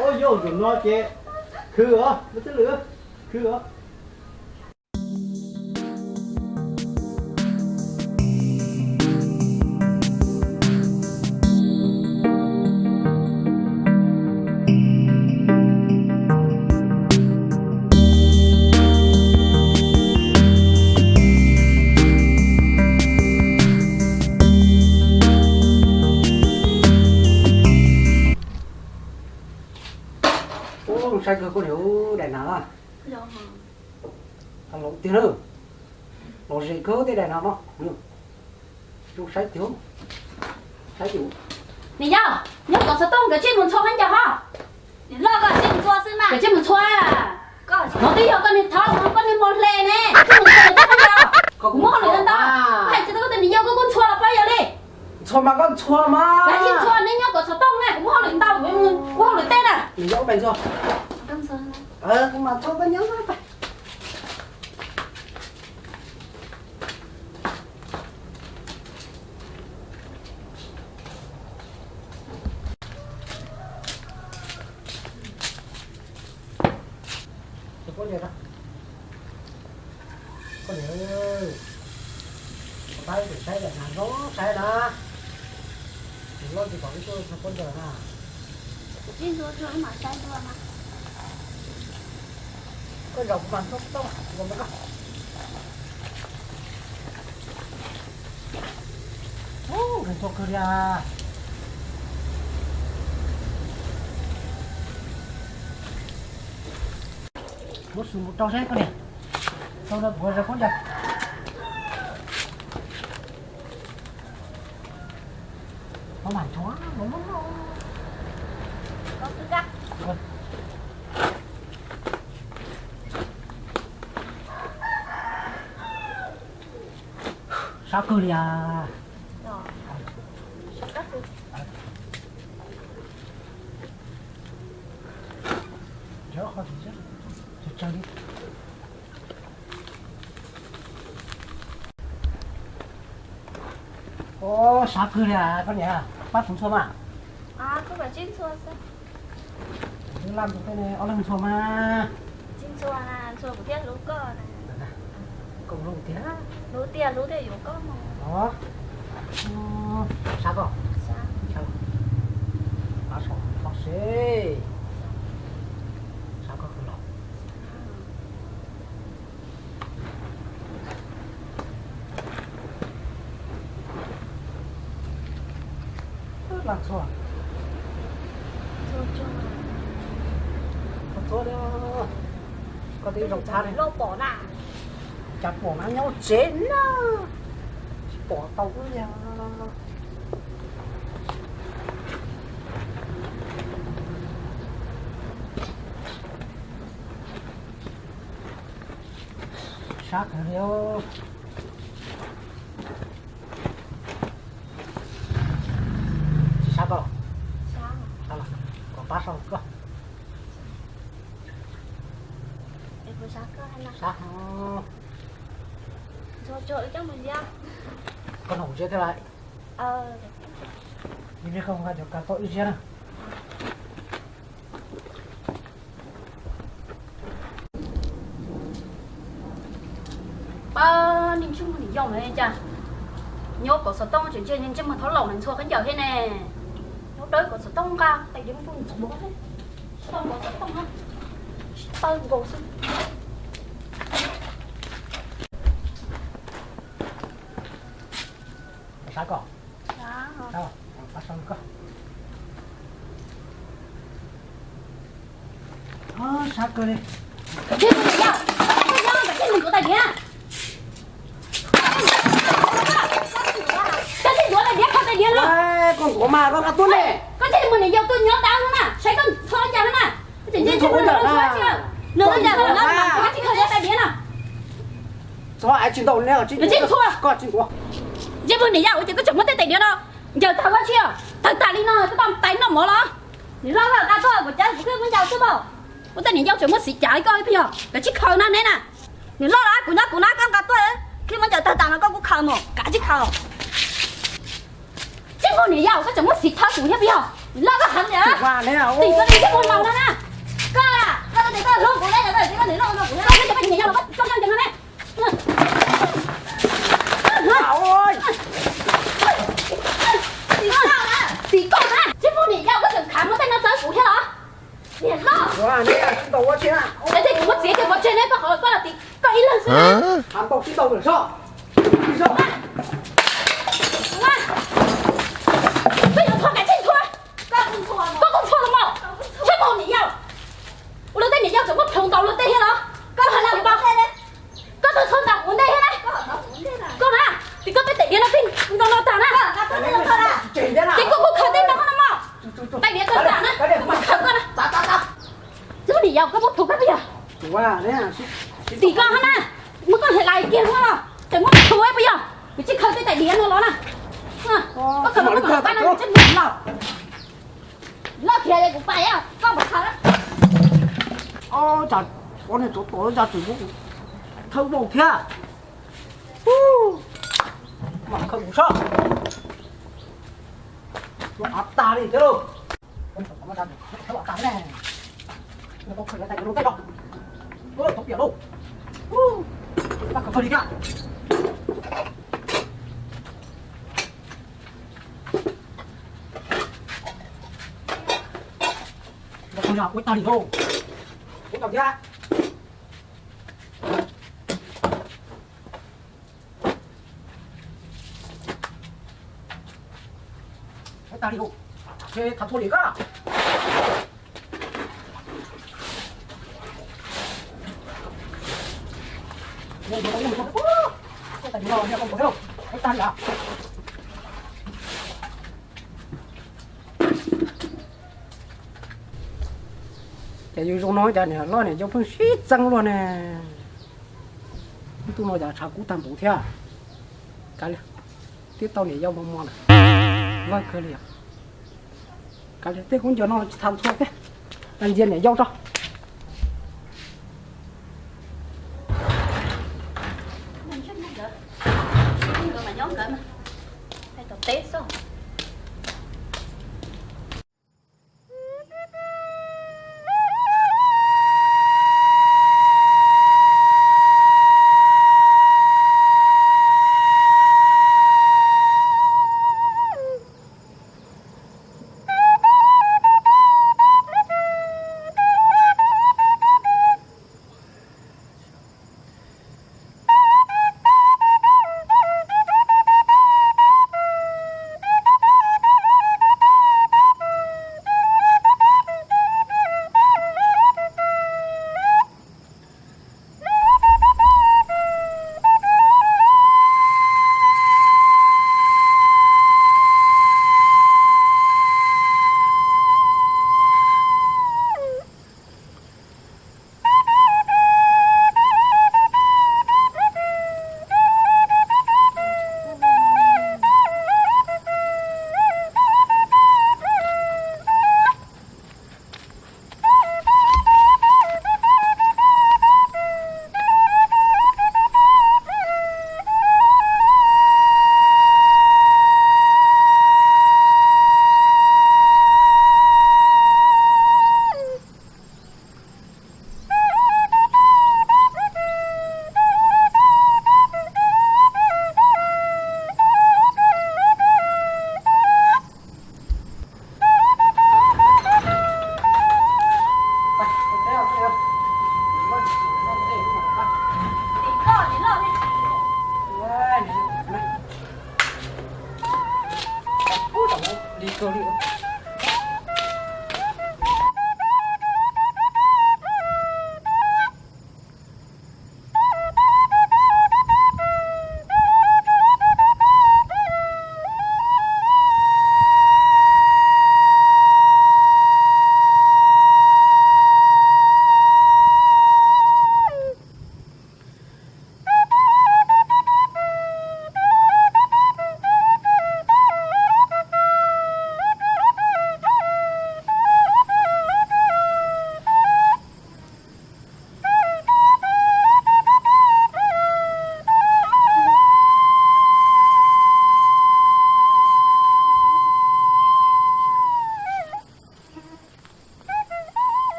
Ua yog zaum no ces khwv os, muaj twj lwm, khwv os. Ub, zoo saib kawg koj niam, daim nas na. Laus tiag na. Los ze kawg tej daim nas no. Zoo saib tiag. Saib tiag. Niam yau, nyob kom xov tooj, nkawd tsij mus ntxhua khaub ncaws ho. Niam loj, koj tsij mus ntxhua xwb mas. Nkawd tsij mus ntxhua. Hnov twb yog koj niag thov, koj niag mos hle ne, tsij mus ntxhua khaub ncaws kom kuv muab hauj lwm ntau. Hais tsis tau koj tus niam yau, koj kuj ntxhua los pab yog li. Ntxhua mas koj ntxhua mas. Koj tsij ntxhua, neb nyob kom xov tooj ne, kuv muab hauj lwm ntau, kuv ua hauj lwm teb na. Niam yau, pais ntxhua. Kuv mas ntxhua koj nyob. Koj niam, pab kuv saib daim nas zoo saib na. Kuv loj tsis pom ib tug ntxhua khaub ncaws na. Kuv tsij ntxhua tsuag wb mam saib dua mas. Koj zaum kuv mam ntxhua tau, zaum ntawm koj. Ub, nkeeg tuaj kawg li as. Muab xus mus rau seb koj niam. Rau no kuv zaum khaub ncaws. Tau mam ntxhua, sab kawg li as. Ub, sab kawg li as, koj niam, pab kuv ntxhua mas. Laj tus tej ne, ob leeg ntxhua mas. Tsis ntxhua na, ntxhua kuv thiaj hlub koj na. Koj hlub tiag. Hlub tiag, hlub tiag yuav koj mus. Os, sab koj. Sab. Sab los. Pab saum los seb. Sab koj kawg los. Laj ntxhua. Koj txhob li, koj twb zoo tshaj li. Cas pom na, nyob tsev na, tsis pom tau wb li. Sab kawg li. Tsis sab koj los? Sab los, kom pab sau koj. Sab heev. Koj nug ziab thiab lawm. Li koj nqa cov kav tau ib ziab na. Pab, niag ntsej muag niam yau no cas nyob kom xov tooj tseem ntsia niag ntsej muag thaub laus no ntxhua khaub ncaws thiab ne. Nyob dawb kom xov tooj nqa tais diav mus ntxhua, tsis tau kom xov tooj na, tsis tau nkaus xwb. Sab koj. Sab koj. Sab kawg li. Koj tsis ntxuav, koj tsis ntxuav tais diav. Koj tsis ntxuav tais diav, kho tais diav no. Koj ntxuav mas koj nqa tuaj ne. Koj tsis Niam yau tuaj nyob dab no na, saib koj ntxhua li cas no na. Tseem nce ntsis ua ntawm no txhua tsis, nws ua ntawm no tsis khaws tais diav no. Txhob tsis ntau, koj tsis ntxuav. Ntsej muag niam yau, ua cas koj tseem muab tej tais diav no ncaws tag ua tsi, tawg tas li no, koj tau tais noj mov los? Niam loj, koj qa tuaj kuv cav kuv khwb muab ncaws xwb mas. Ua tej niam yau tseem muaj xiv cav li koj peb yog, kav tsij khaws no neb na. Niam loj los kuv nyob kuv na, koj nqa tuaj, khwb muab ncaws tawg tas no koj kuj khaws mus, kav tsij khaws. Ntsej muag niam yau, koj tseem muaj xiv thawb kuv thiab peb yog. Niam loj koj heev li, tim koj li ntsej muag laus no na. Koj, koj tias koj hlub kuv ne, koj tias koj niam loj no kuv ne, koj cov peb niam yau los koj coj ncaws no ne. Tim koj na, ntsej muag niam yau, koj tseem khav muab tej no txawb kuv thiab los? Niam loj, kuv muab txiav cov pov tseg ne, koj qhov koj los tim koj ib leeg xwb. Koj yuav ntxhua kav tsij ntxhua. Koj kuj ntxhua los mas, ntsej muag niam yau. Ua luag tej niam yau tseem muab plhws ntaus luag tej thiab los? Koj hais lus npaum, koj tau txhob ntaus kuv ntej thiab na. Koj na, tim koj tej tais diav no tej nkaus no tag na. Ces koj kuj khaws tej no no mas. Tais diav tag tag na, kuv mam khaws koj na. Ntsej muag niam yau, koj muab plhws koj peb yog. Tim koj hab na, muab koj hais lais kiag no los tseem muab plhws peb yog. Kuv tsis khaws tej tais diav no los na. Koj khaws los koj mam pab no, ntsej muag laus. Loj kiag li kuv pais, koj mam khaws. Ob, cas pov niag tsov tom cas tseem muab kuv thawb vau thiab. Mam khaws kuv sab. Av tag li thiab lauj. Thawb av tag ne. Tau khaws tej no tej no. Tau piam lauj. Tag khaws kawg li thiab. Ua tag li lauj. Ua tag thiab. Ua tag li lauj. Ces thav thua li koj. Ces yus zoo no cas niam loj niam yau pheej sib txeeb luaj ne. Ib tug no cas tshav kub tag npaum thiab. Kav liam, twb tau niam yau mos mos lawm. Vag kawg li os. Kav liam, tej khaub ncaws no tsis thav txhua thiab. Ntxias niam yau tso.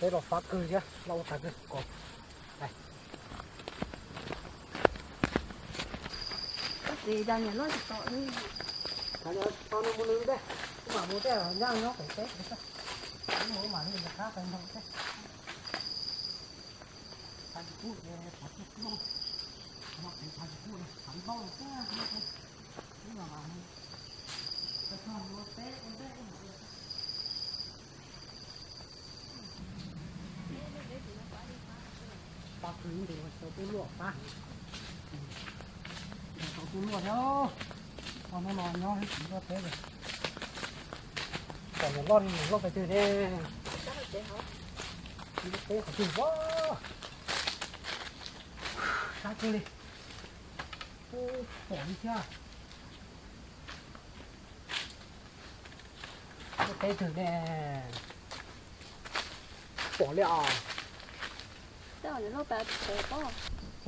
Los fab kawg thiab, los ua tas kawg kom. Koj txiv, cas niam loj tsis tau li. Tau no mus nws tej, wb mam mus tej nyab nyob pem teb, wb mam li rov qab pem nroog tej. Thav tsis pub, thav tsis pub, thav tsis pub, thav npauj thiab, wb mam mam mus. Pab khwv ntawd tau tub luaj pab. Tau tub luaj thiab. Tau hnub no nyob ib txiv luaj teb lawm. Kom niam loj li niam loj pes twg ne? Teb qhov twg pob. Sab kawg li. Pom li thiab. Teb twg ne? Pom li os.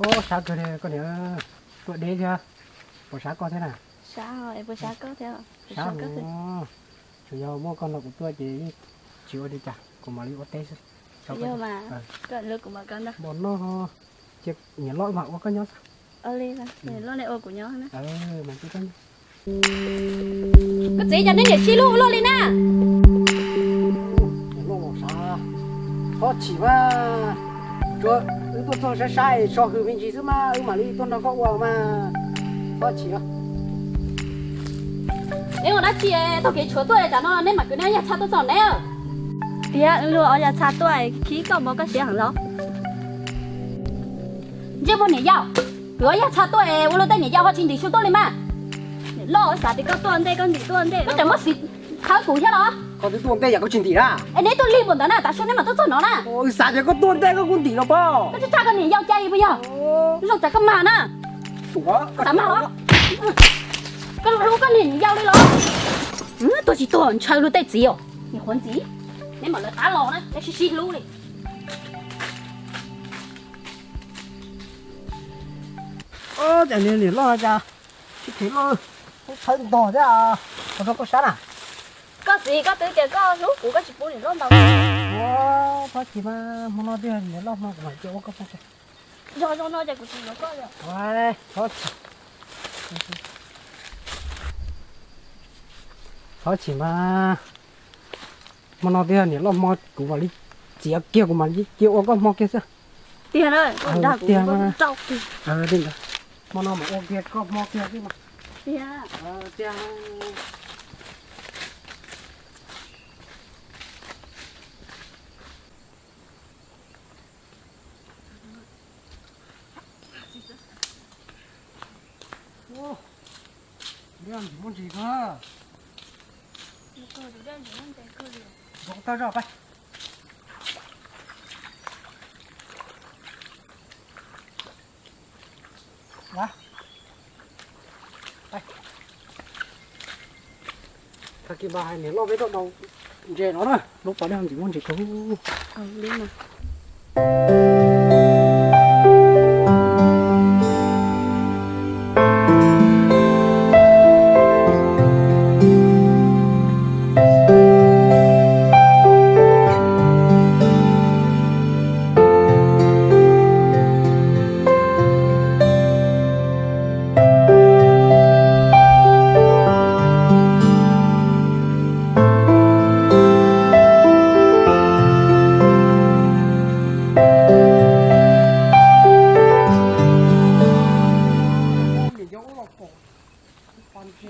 Ub, sab kawg li koj niam, tuaj deb thiab. Puas sab koj thiab na? Sab heev. Tsuas yog muaj koj nrog kuv tuaj ces yeej tsis ua li cas, kuv mam li ua teb xwb. Npam no, ces niam loj mam ua koj nyob xwb. Koj txiv, cas nej niam sib hlub ua luaj li na? Txhob chim mas, wb tuaj txog sab sab es so hws me ntsis xwb mas wb mam li tuaj nrog koj ua mas, txhob chim. Neb ua dab tsi tau kev tshuav tuaj tam no, neb mam kwv neb yaj txha tuaj txog neb. Tiag, wb luag ob yaj txha tuaj, khib koj mov koj siav heev los. Ntsej muag niam yau, kwv ob yaj txha tuaj es ua luaj tej niam yau ho tsis ntim su tuaj li mas. Niam loj, xav tias koj tuaj ntej koj ntim tuaj ntej. Koj tseem muab xim khawb kuv thiab los? Koj twb tuaj ntej yam koj tsis ntim na. Es neb tuaj lig npaum ntawd na, tav su neb mam tuaj txog no na. Xav tias koj tuaj ntej koj kuj ntim los pob. Koj tsa koj niam yau cai puas yog? Zoo tsam koj mag na. Xav mag los? Koj hlub koj niam yau li los? Tuag tsis tuag ntshaw luag tej txiv os. Niam qhuav ntxiv, neb mam lawv qab los na, neb sib sib hlub li. Cas niam loj cas tsis them loj, txhawb ntog thiab, qhov rau koj sab na. Koj txiv, koj twb tias koj hlub kuv, koj tsis pub niam loj ntaus. Txhob chim mas, hmo no tiag niam loj hmo kuv mam cia ua koj pov tseg. Yog zoo no ces kuv tsis yuav koj li. Txhob chim, txhob chim mas, hmo no tiag niam loj hmo kuv mam li txiav kiag, kuv mam li cia ua koj hmo kiag xwb. Tiag na, dag kuv tiag, hmo no mam ua kiag koj hmo kiag xwb mas. Tiag. Tiag. Ntsis muaj ntsis kawg. Zoo tawj zoj pab. Tag kis mas hais niam loj peb tuaj dau ntses no na, lub pas dej ntsis muaj ntses kawg.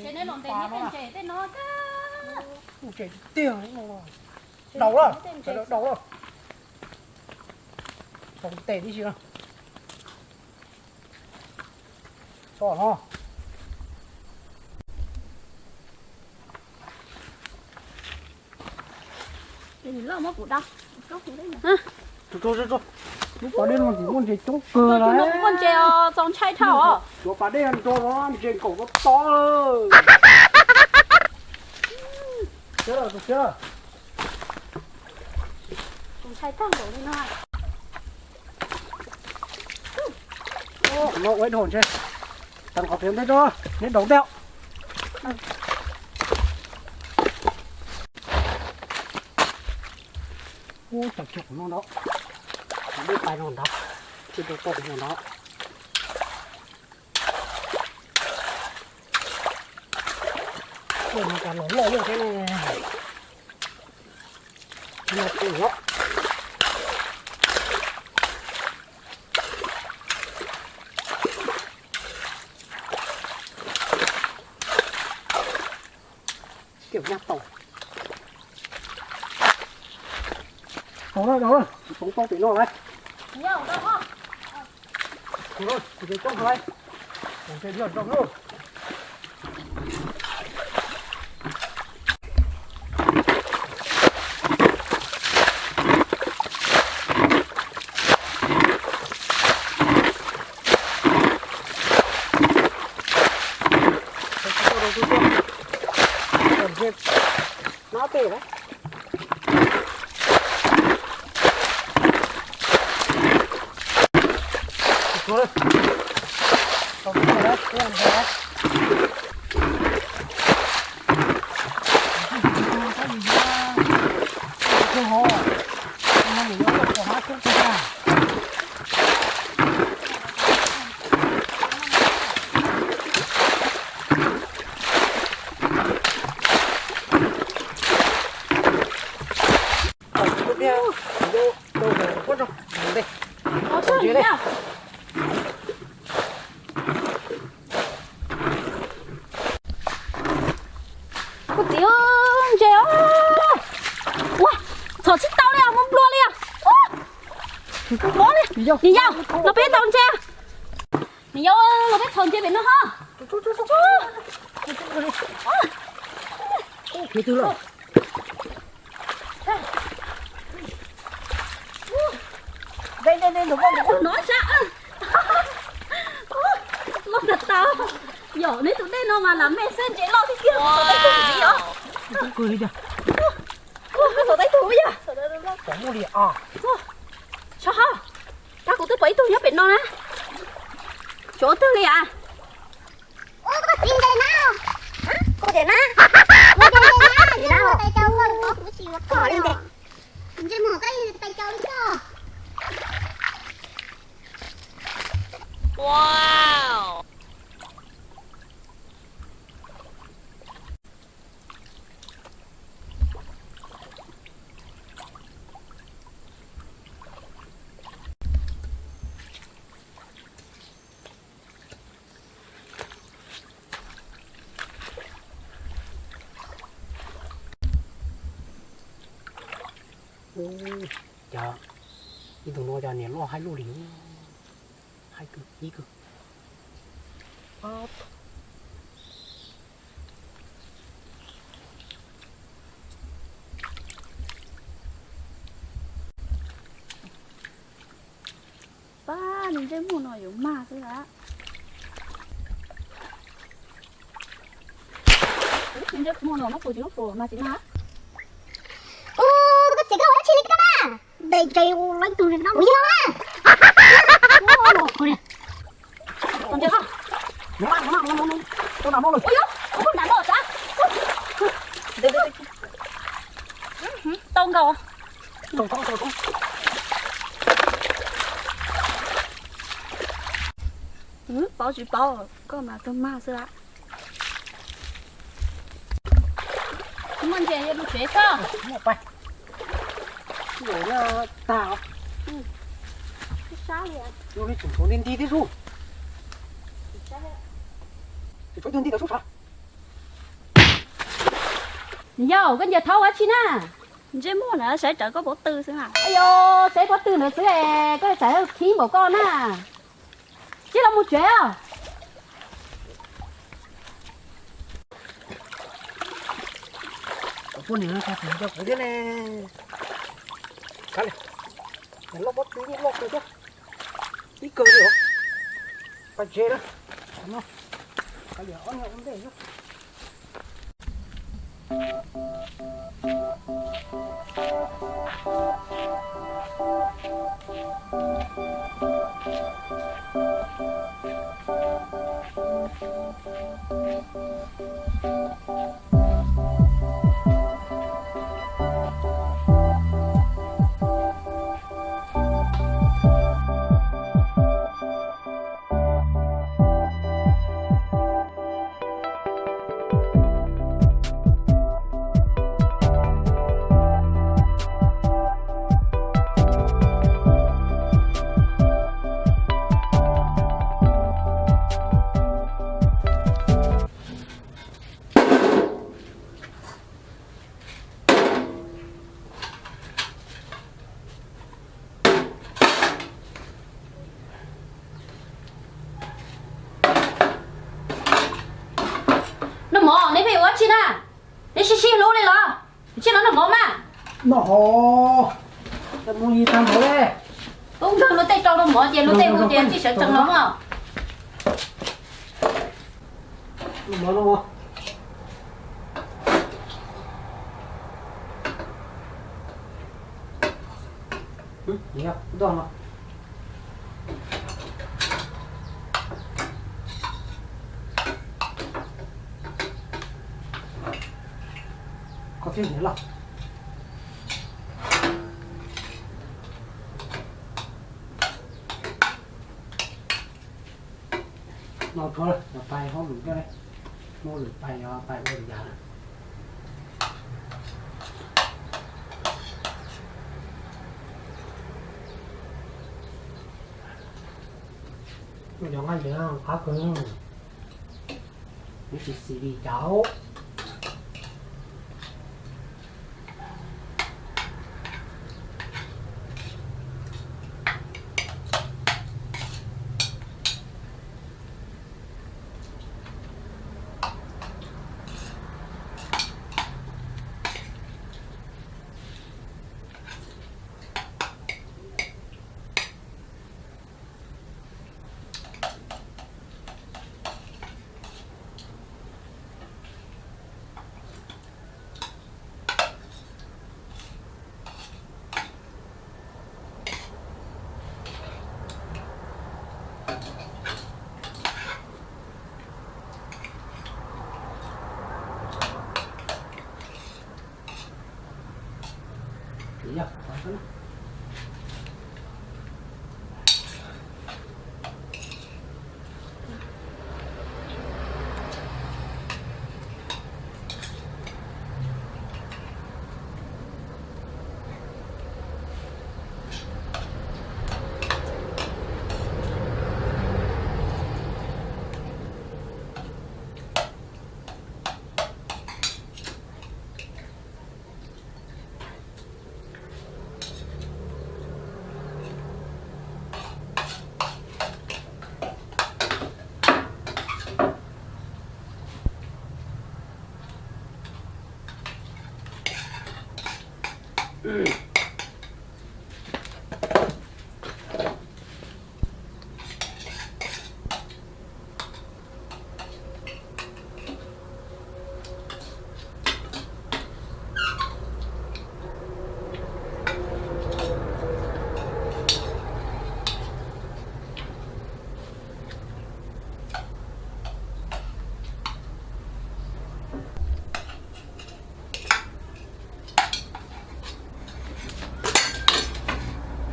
Neb los ntes tej ntses tej no. Ntses tiag no, daus lawm, sawv daws daus lawm. Tau ntes tib si no. Tso no. Lub pas dej no ntsis muaj ntses coob kawg lawm. Muaj ntses os, txaus ntshai dhau os. Cov pas dej nrog no ntses nkaum to to lawm. Siab lawm, siab lawm. Txaus ntshai tag npaum li no. No ua ib dhau ntshe. Tag qhov tiav ntej tso, neb daus ntej. Ub, cov kiag kuv no ntau, kuv dej pais no ntau, tsis tau tau kuv no ntau. Ua no cas los loj loj thiab ne. Tsis no kuv los. Kiag nyab tau. Tau lawm, tau lawm, tsis poob tau pem no lawm. Tau lawm, kuv coob lawm. Kuv thiaj yog zoo lawm. Nab pem lawm. Kuv txiv, ntses os. Ua, txhom tsis tau li os, mus nplua li os. Ua, niam yau, los peb tau ntses. Niam yau, los peb txhom ntses pem no ho. Nov sab loj tag tag. Yog neb tus dej no mas lam mej xwb, ntses loj tiag tiag. Txhom tau ib tug ntxiv os. Txhom tau ib tug yog. Txhob ho, tab kuv twb pom ib tug nyob pem no na. Tsuav twg li as? Ua koj txiv ntses na. Koj ntses na. Ua ntses na, ntses na. Ua tais cau ua kuv tsis ua koj li ntses. Ntses muag koj tais cau li koj. Cas ib tug no cas niam loj haib luaj li, haib kawg ib kawg. Pab, nws ntsej muag no yuav mag xwb lawm. Ntsej muag no muab tus tsis lub tus mas tsis mag. Ua, koj txiv, koj ua dab tsi li koj na? Ntes ntses ua ib tug no mus yeej los na. Tau nkaus. Paub tsis paub, koj mas kawg mag xwb lawm. Muaj ntses yuav mus tsev xwb. Tag. Tsuav nti nti thiab su. Tsuav nti nti tau sub sav. Yog koj ncaws thaub ua dab tsi na? Ntsej muag na, saib rawv koj pob tw xwb na. Yog saib pob tw ntawd xwb es koj txawm khib npaum koj na. Cia los mus tsev os. Poj niam no tsis nco kuv thiab ne. Kav liam, loj pob tw loj kawg thiab. Ib kawg li os. Pais tsev na. Kav liam ob niag ua ntej xwb. Tsis na, neb sib sib hlub li los? Tsis no noj mov mas. Noj hov, mus ib tag npaum le. Tub nkawg luag tej rau rau mov ces luag tej hu tias tsis sawv tsees los mas. No tshuav lawm, pais hauj lwm thiab, muaj lwm pais, pais ua lwm yam lawm. Cov nqaij ntawd qab kawg, nws tsis xis li cas.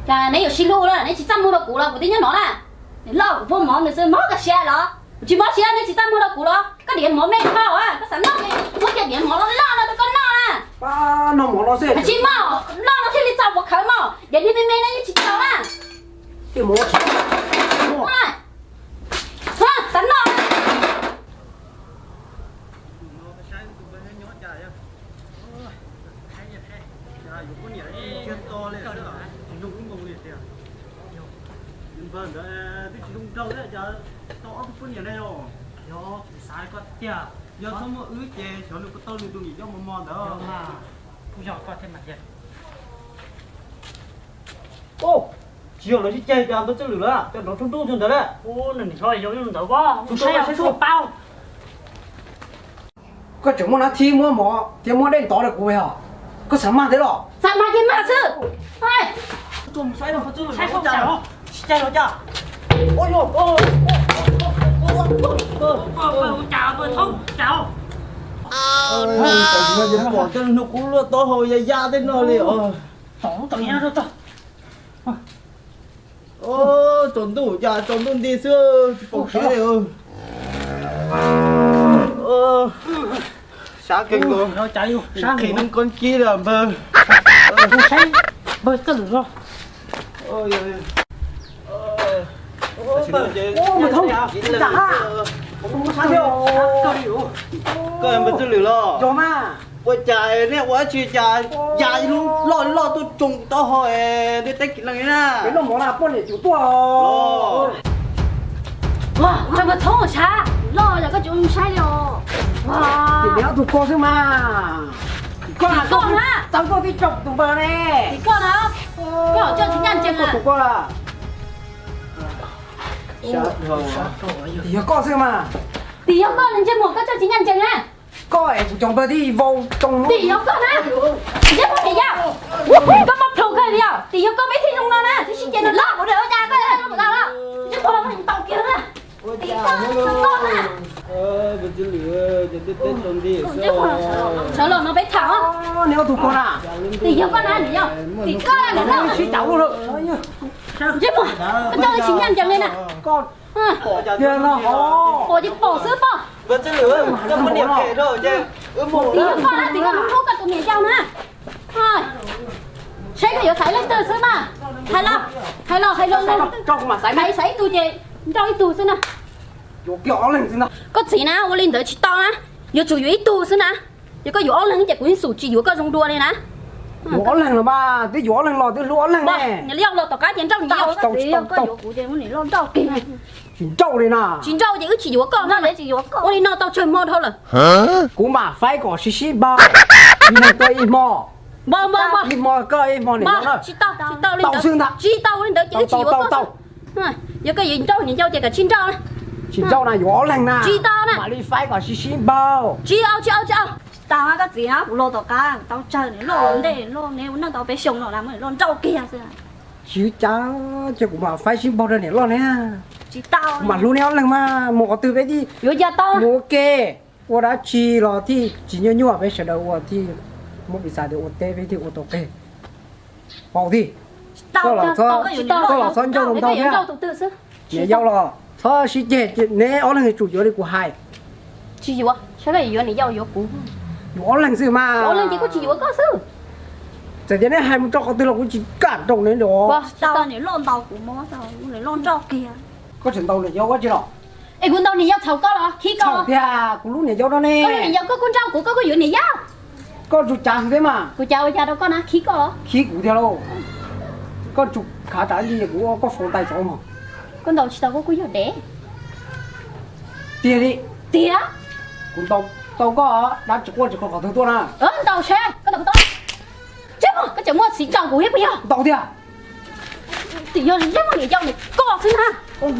Cas neb yuav sib hlub na, neb tsis txaj muag rau kuv los kuv twb nyob no na. Neb loj kuv pub mov nws xwb mob koj siab los? Kuv tsis mob siab, neb tsis txaj muag rau kuv los? Koj diav mov me dhau, koj xav noj ces muab cov diav mov loj loj no rau koj noj na. Tsis maj loj no thiaj li txaus puas khawv mog, diav me me no yeej tsis txaus na. Xav noj. Npawg ntawd twb tsis zoo nraug thiab, cas tau ob tug poj niam ne yom? Yog kuv xav koj tiag, yog txhob muaj wb ces xyov nws puas tau nws tus niam yoj mos mos ntawd. Kuv yog koj thiab mas tiag. Tsis yog lawv sib ceg, cas npawg Txawj Lwm lawm, cas nrov nruj nruj ntawd lawm. Ub, nws nim hlob yog li ntawd, kuv saib tsis paub. Koj tseem muaj nab thib muab mov thiab muab dej ntov rau kuv os. Koj xav mag thiab los? Xav mag ces mag xwb. Saib los cas, tsis ceg los cas. Pom tej hnub kuv luaj taub hau ya ya tej no li os. Tsaus ntuj cas tsaus ntuj nti xwb tsis pom kev li. Sab kawg nkaus, qhis neeb koob kib lawm npawg. Npawg Txawj Lwm los? Koj npawg Txawj Lwm los? Ua cas nej ua dab tsi cas ya ib lub loj loj tuaj tsoo kuv taub hau es nej teb kiv leej li na? Peb noj mov na poj niam cum tuaj. Ua, npawg Thoob Tshav, loj yam koj tsis ua zoo saib li os. Tim neb ob tug koj xwb mas. Tim koj na, tau koj tib tsoom tus npawg ne. Tim koj na, koj coj tsis ncaj ncees na. Tim yog koj xwb mas. Tim yog koj, ntsej muag koj coj tsis ncaj ncees na. Koj es kuv cov npawg tib vau too. Tim yog koj na. Ntsej muag niam yau, koj mob plhus kawg li yog. Tim yog koj, peb thiaj zoo no na, thiaj sib ces no los. Kuv niam ua cas koj los, ntsej muag los tau kiag na. Tim koj, koj na. Sawv los no peb tham. Neb ob tug koj na. Tim yog koj na niam yau. Tim koj na niam yau. Sib cav lawm. Ntsej muag, koj coj tsis ncaj ncees li na. Pom ces pom xwb pom. Tim yog koj na, tim koj hlub hlub koj tus niam yau na. Saib koj yuav xaiv leej twg xwb mas. Hais los, hais los, hais los, hais ib tug ces nrauj ib tug xwb na. Koj txiv na, ua li ntawd tsis tau na. Yuav tsum yuav ib tug xwb na. Yog koj yuav ob leeg ces kuv yeej xum tsis yuav koj zoo dua li na. Yuav ob leeg los mas, twb yuav ob leeg los twb hlub ob leeg ne. Niam yau los tom qab ces nrauj niam yau. Koj yuav kuv ces muab niam loj nrauj kiag. Tsis nrauj li na. Tsis nrauj ces wb tsis yuav koj na. Ua li no tau tsawg hmo dhau lawm. Kuv mam faib kom sib sib npaug. Ib leeg tuaj ib hmo. Npaug, npaug, npaug. Ib hmo koj ib hmo niam yau na. Tsis tau, tsis tau li ntawd. Tsis tau li ntawd ces wb tsis yuav koj. Yog koj yuav nrauj niam yau ces koj tsis nrauj na. Tsis nrauj na, yuav ob leeg na. Tsis tau na. Mam li faib kom sib sib npaug. Tsis au, tsis au, tsis au. Tsis tau koj txiv na, kuv los tom qab tau tsawg niam loj los ntej, niam loj ne, ua neej tau peb xyoo no na, muab niam loj nrauj kiag xwb. Tsis ua cas, ces kuv mam faib sib npaug rau niam loj ne. Tsis tau. Kuv mam hlub neb ob leeg mas, mus qhov twg peb thiaj yuav ua ke. Ua dab tsi los thiaj tsis nyuaj nyuaj, peb sawv daws ua thiaj muab piv xav tias ua teb peb thiaj ua tau qig. Paub thiab. Koj los txhob ncauj ntau thiab. Niam yau los txhob sib ceg, neb ob leeg tsum yuav li kuv hais. Tsis yuav, saib yuav niam yau yuav kuv. Yuav ob leeg xwb mas. Ob leeg ces kuv tsis yuav koj xwb. Txawm tias neb hais mus rau qhov twg los kuv tsis kam nrauj neb los. Tsis tau, niam loj ntaus kuv mob, niam loj nrauj kiag. Koj tseem ntaus niam yau ua tsi los? Es kuv ntaus niam yau txhaum koj los khib koj? Txhaum tiag, kuv hlub niam yau no ne. Koj hlub niam yau, koj kuj nrauj kuv, koj kuj yuav niam yau. Koj tsuas cav xwb thiab mas. Kuv cav ua cas rau koj na, khib koj los? Khib kuv tiag lauj. Koj tsuas khav tas li kuv ua koj foom tais tov mog. Koj ntaus tsis tau koj kuj yog dev. Tiag li. Tiag. Kuv ntaus tau koj, dab tsis quaj tsis qw qhov twg tuaj na. Ntaus seb koj ntaus kuv tau. Ntsej muag, koj tseem muaj txiv ntaus kuv thiab puas yog? Ntaus tiag. Tim yog ntsej muag niam yau ntawm koj xwb na. Koj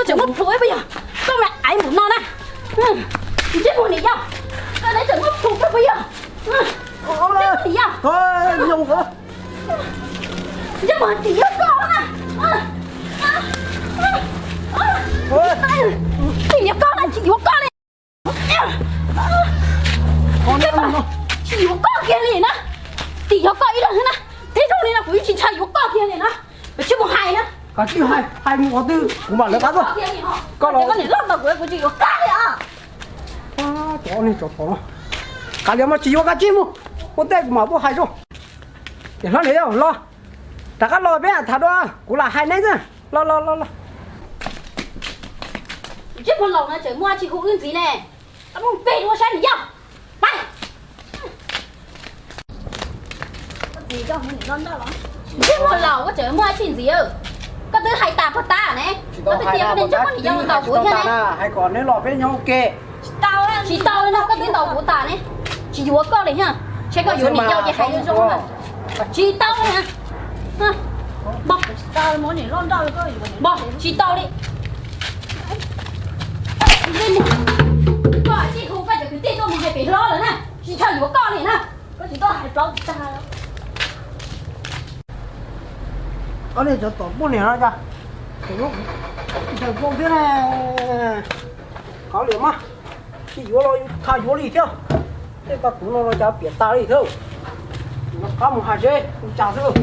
tseem muaj plhus thiab puas yog? Koj mas aiv npaum no na. Ntsej muag niam yau, koj tseem muaj plhus thiab puas yog? Niam yau, ntsej muag tim yog koj na. Tim yog koj na, tsis yuav koj li. Tsis yuav koj kiag li na. Tim yog koj ib leeg xwb na. Tib zaug li no kuv yeej tsis ntshaw yuav koj kiag li na. Koj tsis mus hais na. Koj tsis hais, hais mus qhov twg kuv mam lawv qab tuaj. Koj los, koj niam loj ntaus kuv, kuv tsis yuav koj li os. Cov neeg tsov tom no, kav liam mas tsis yuav koj, tsis mus. Ua ntej kuv mam tuaj hais rau. Niam hlob, niam yau los, rov qab los peb tham dua, kuv lam hais neb xwb. Los los los los. Ntsej muag laus no tseem muaj tsis hu wb ntxiv ne. Koj mus pem dua saib niam yau. Pais. Ntsej muag laus koj tseem muaj tsis ntxiv. Koj twb hais tas puag ta ne. Koj twb tias koj niam yau ntaus kuv thiab ne. Hais kom neb los peb nyob ua ke. Tsis tau li no, koj twb ntaus kuv tas ne. Tsis yuav koj li thiab. Saib koj yuav niam yau ces hais zoo zoo mas. Tsis tau li. Npog, tsis tau li. Koj tsis hu koj cov kwv tij tuaj mus hais pem hlob lawm na, tsis ntshaw yuav koj li na. Koj tsis tuaj hais plaub tag. Koj niam cov tom poj niam no cas, ntawm poj thiab ne. Kav liam mas, tsis yuav los tsis yuav li thiab. Tej pab kuv no los cas piam tas li thiab. Rov qab mus hais seb ua cas xwb.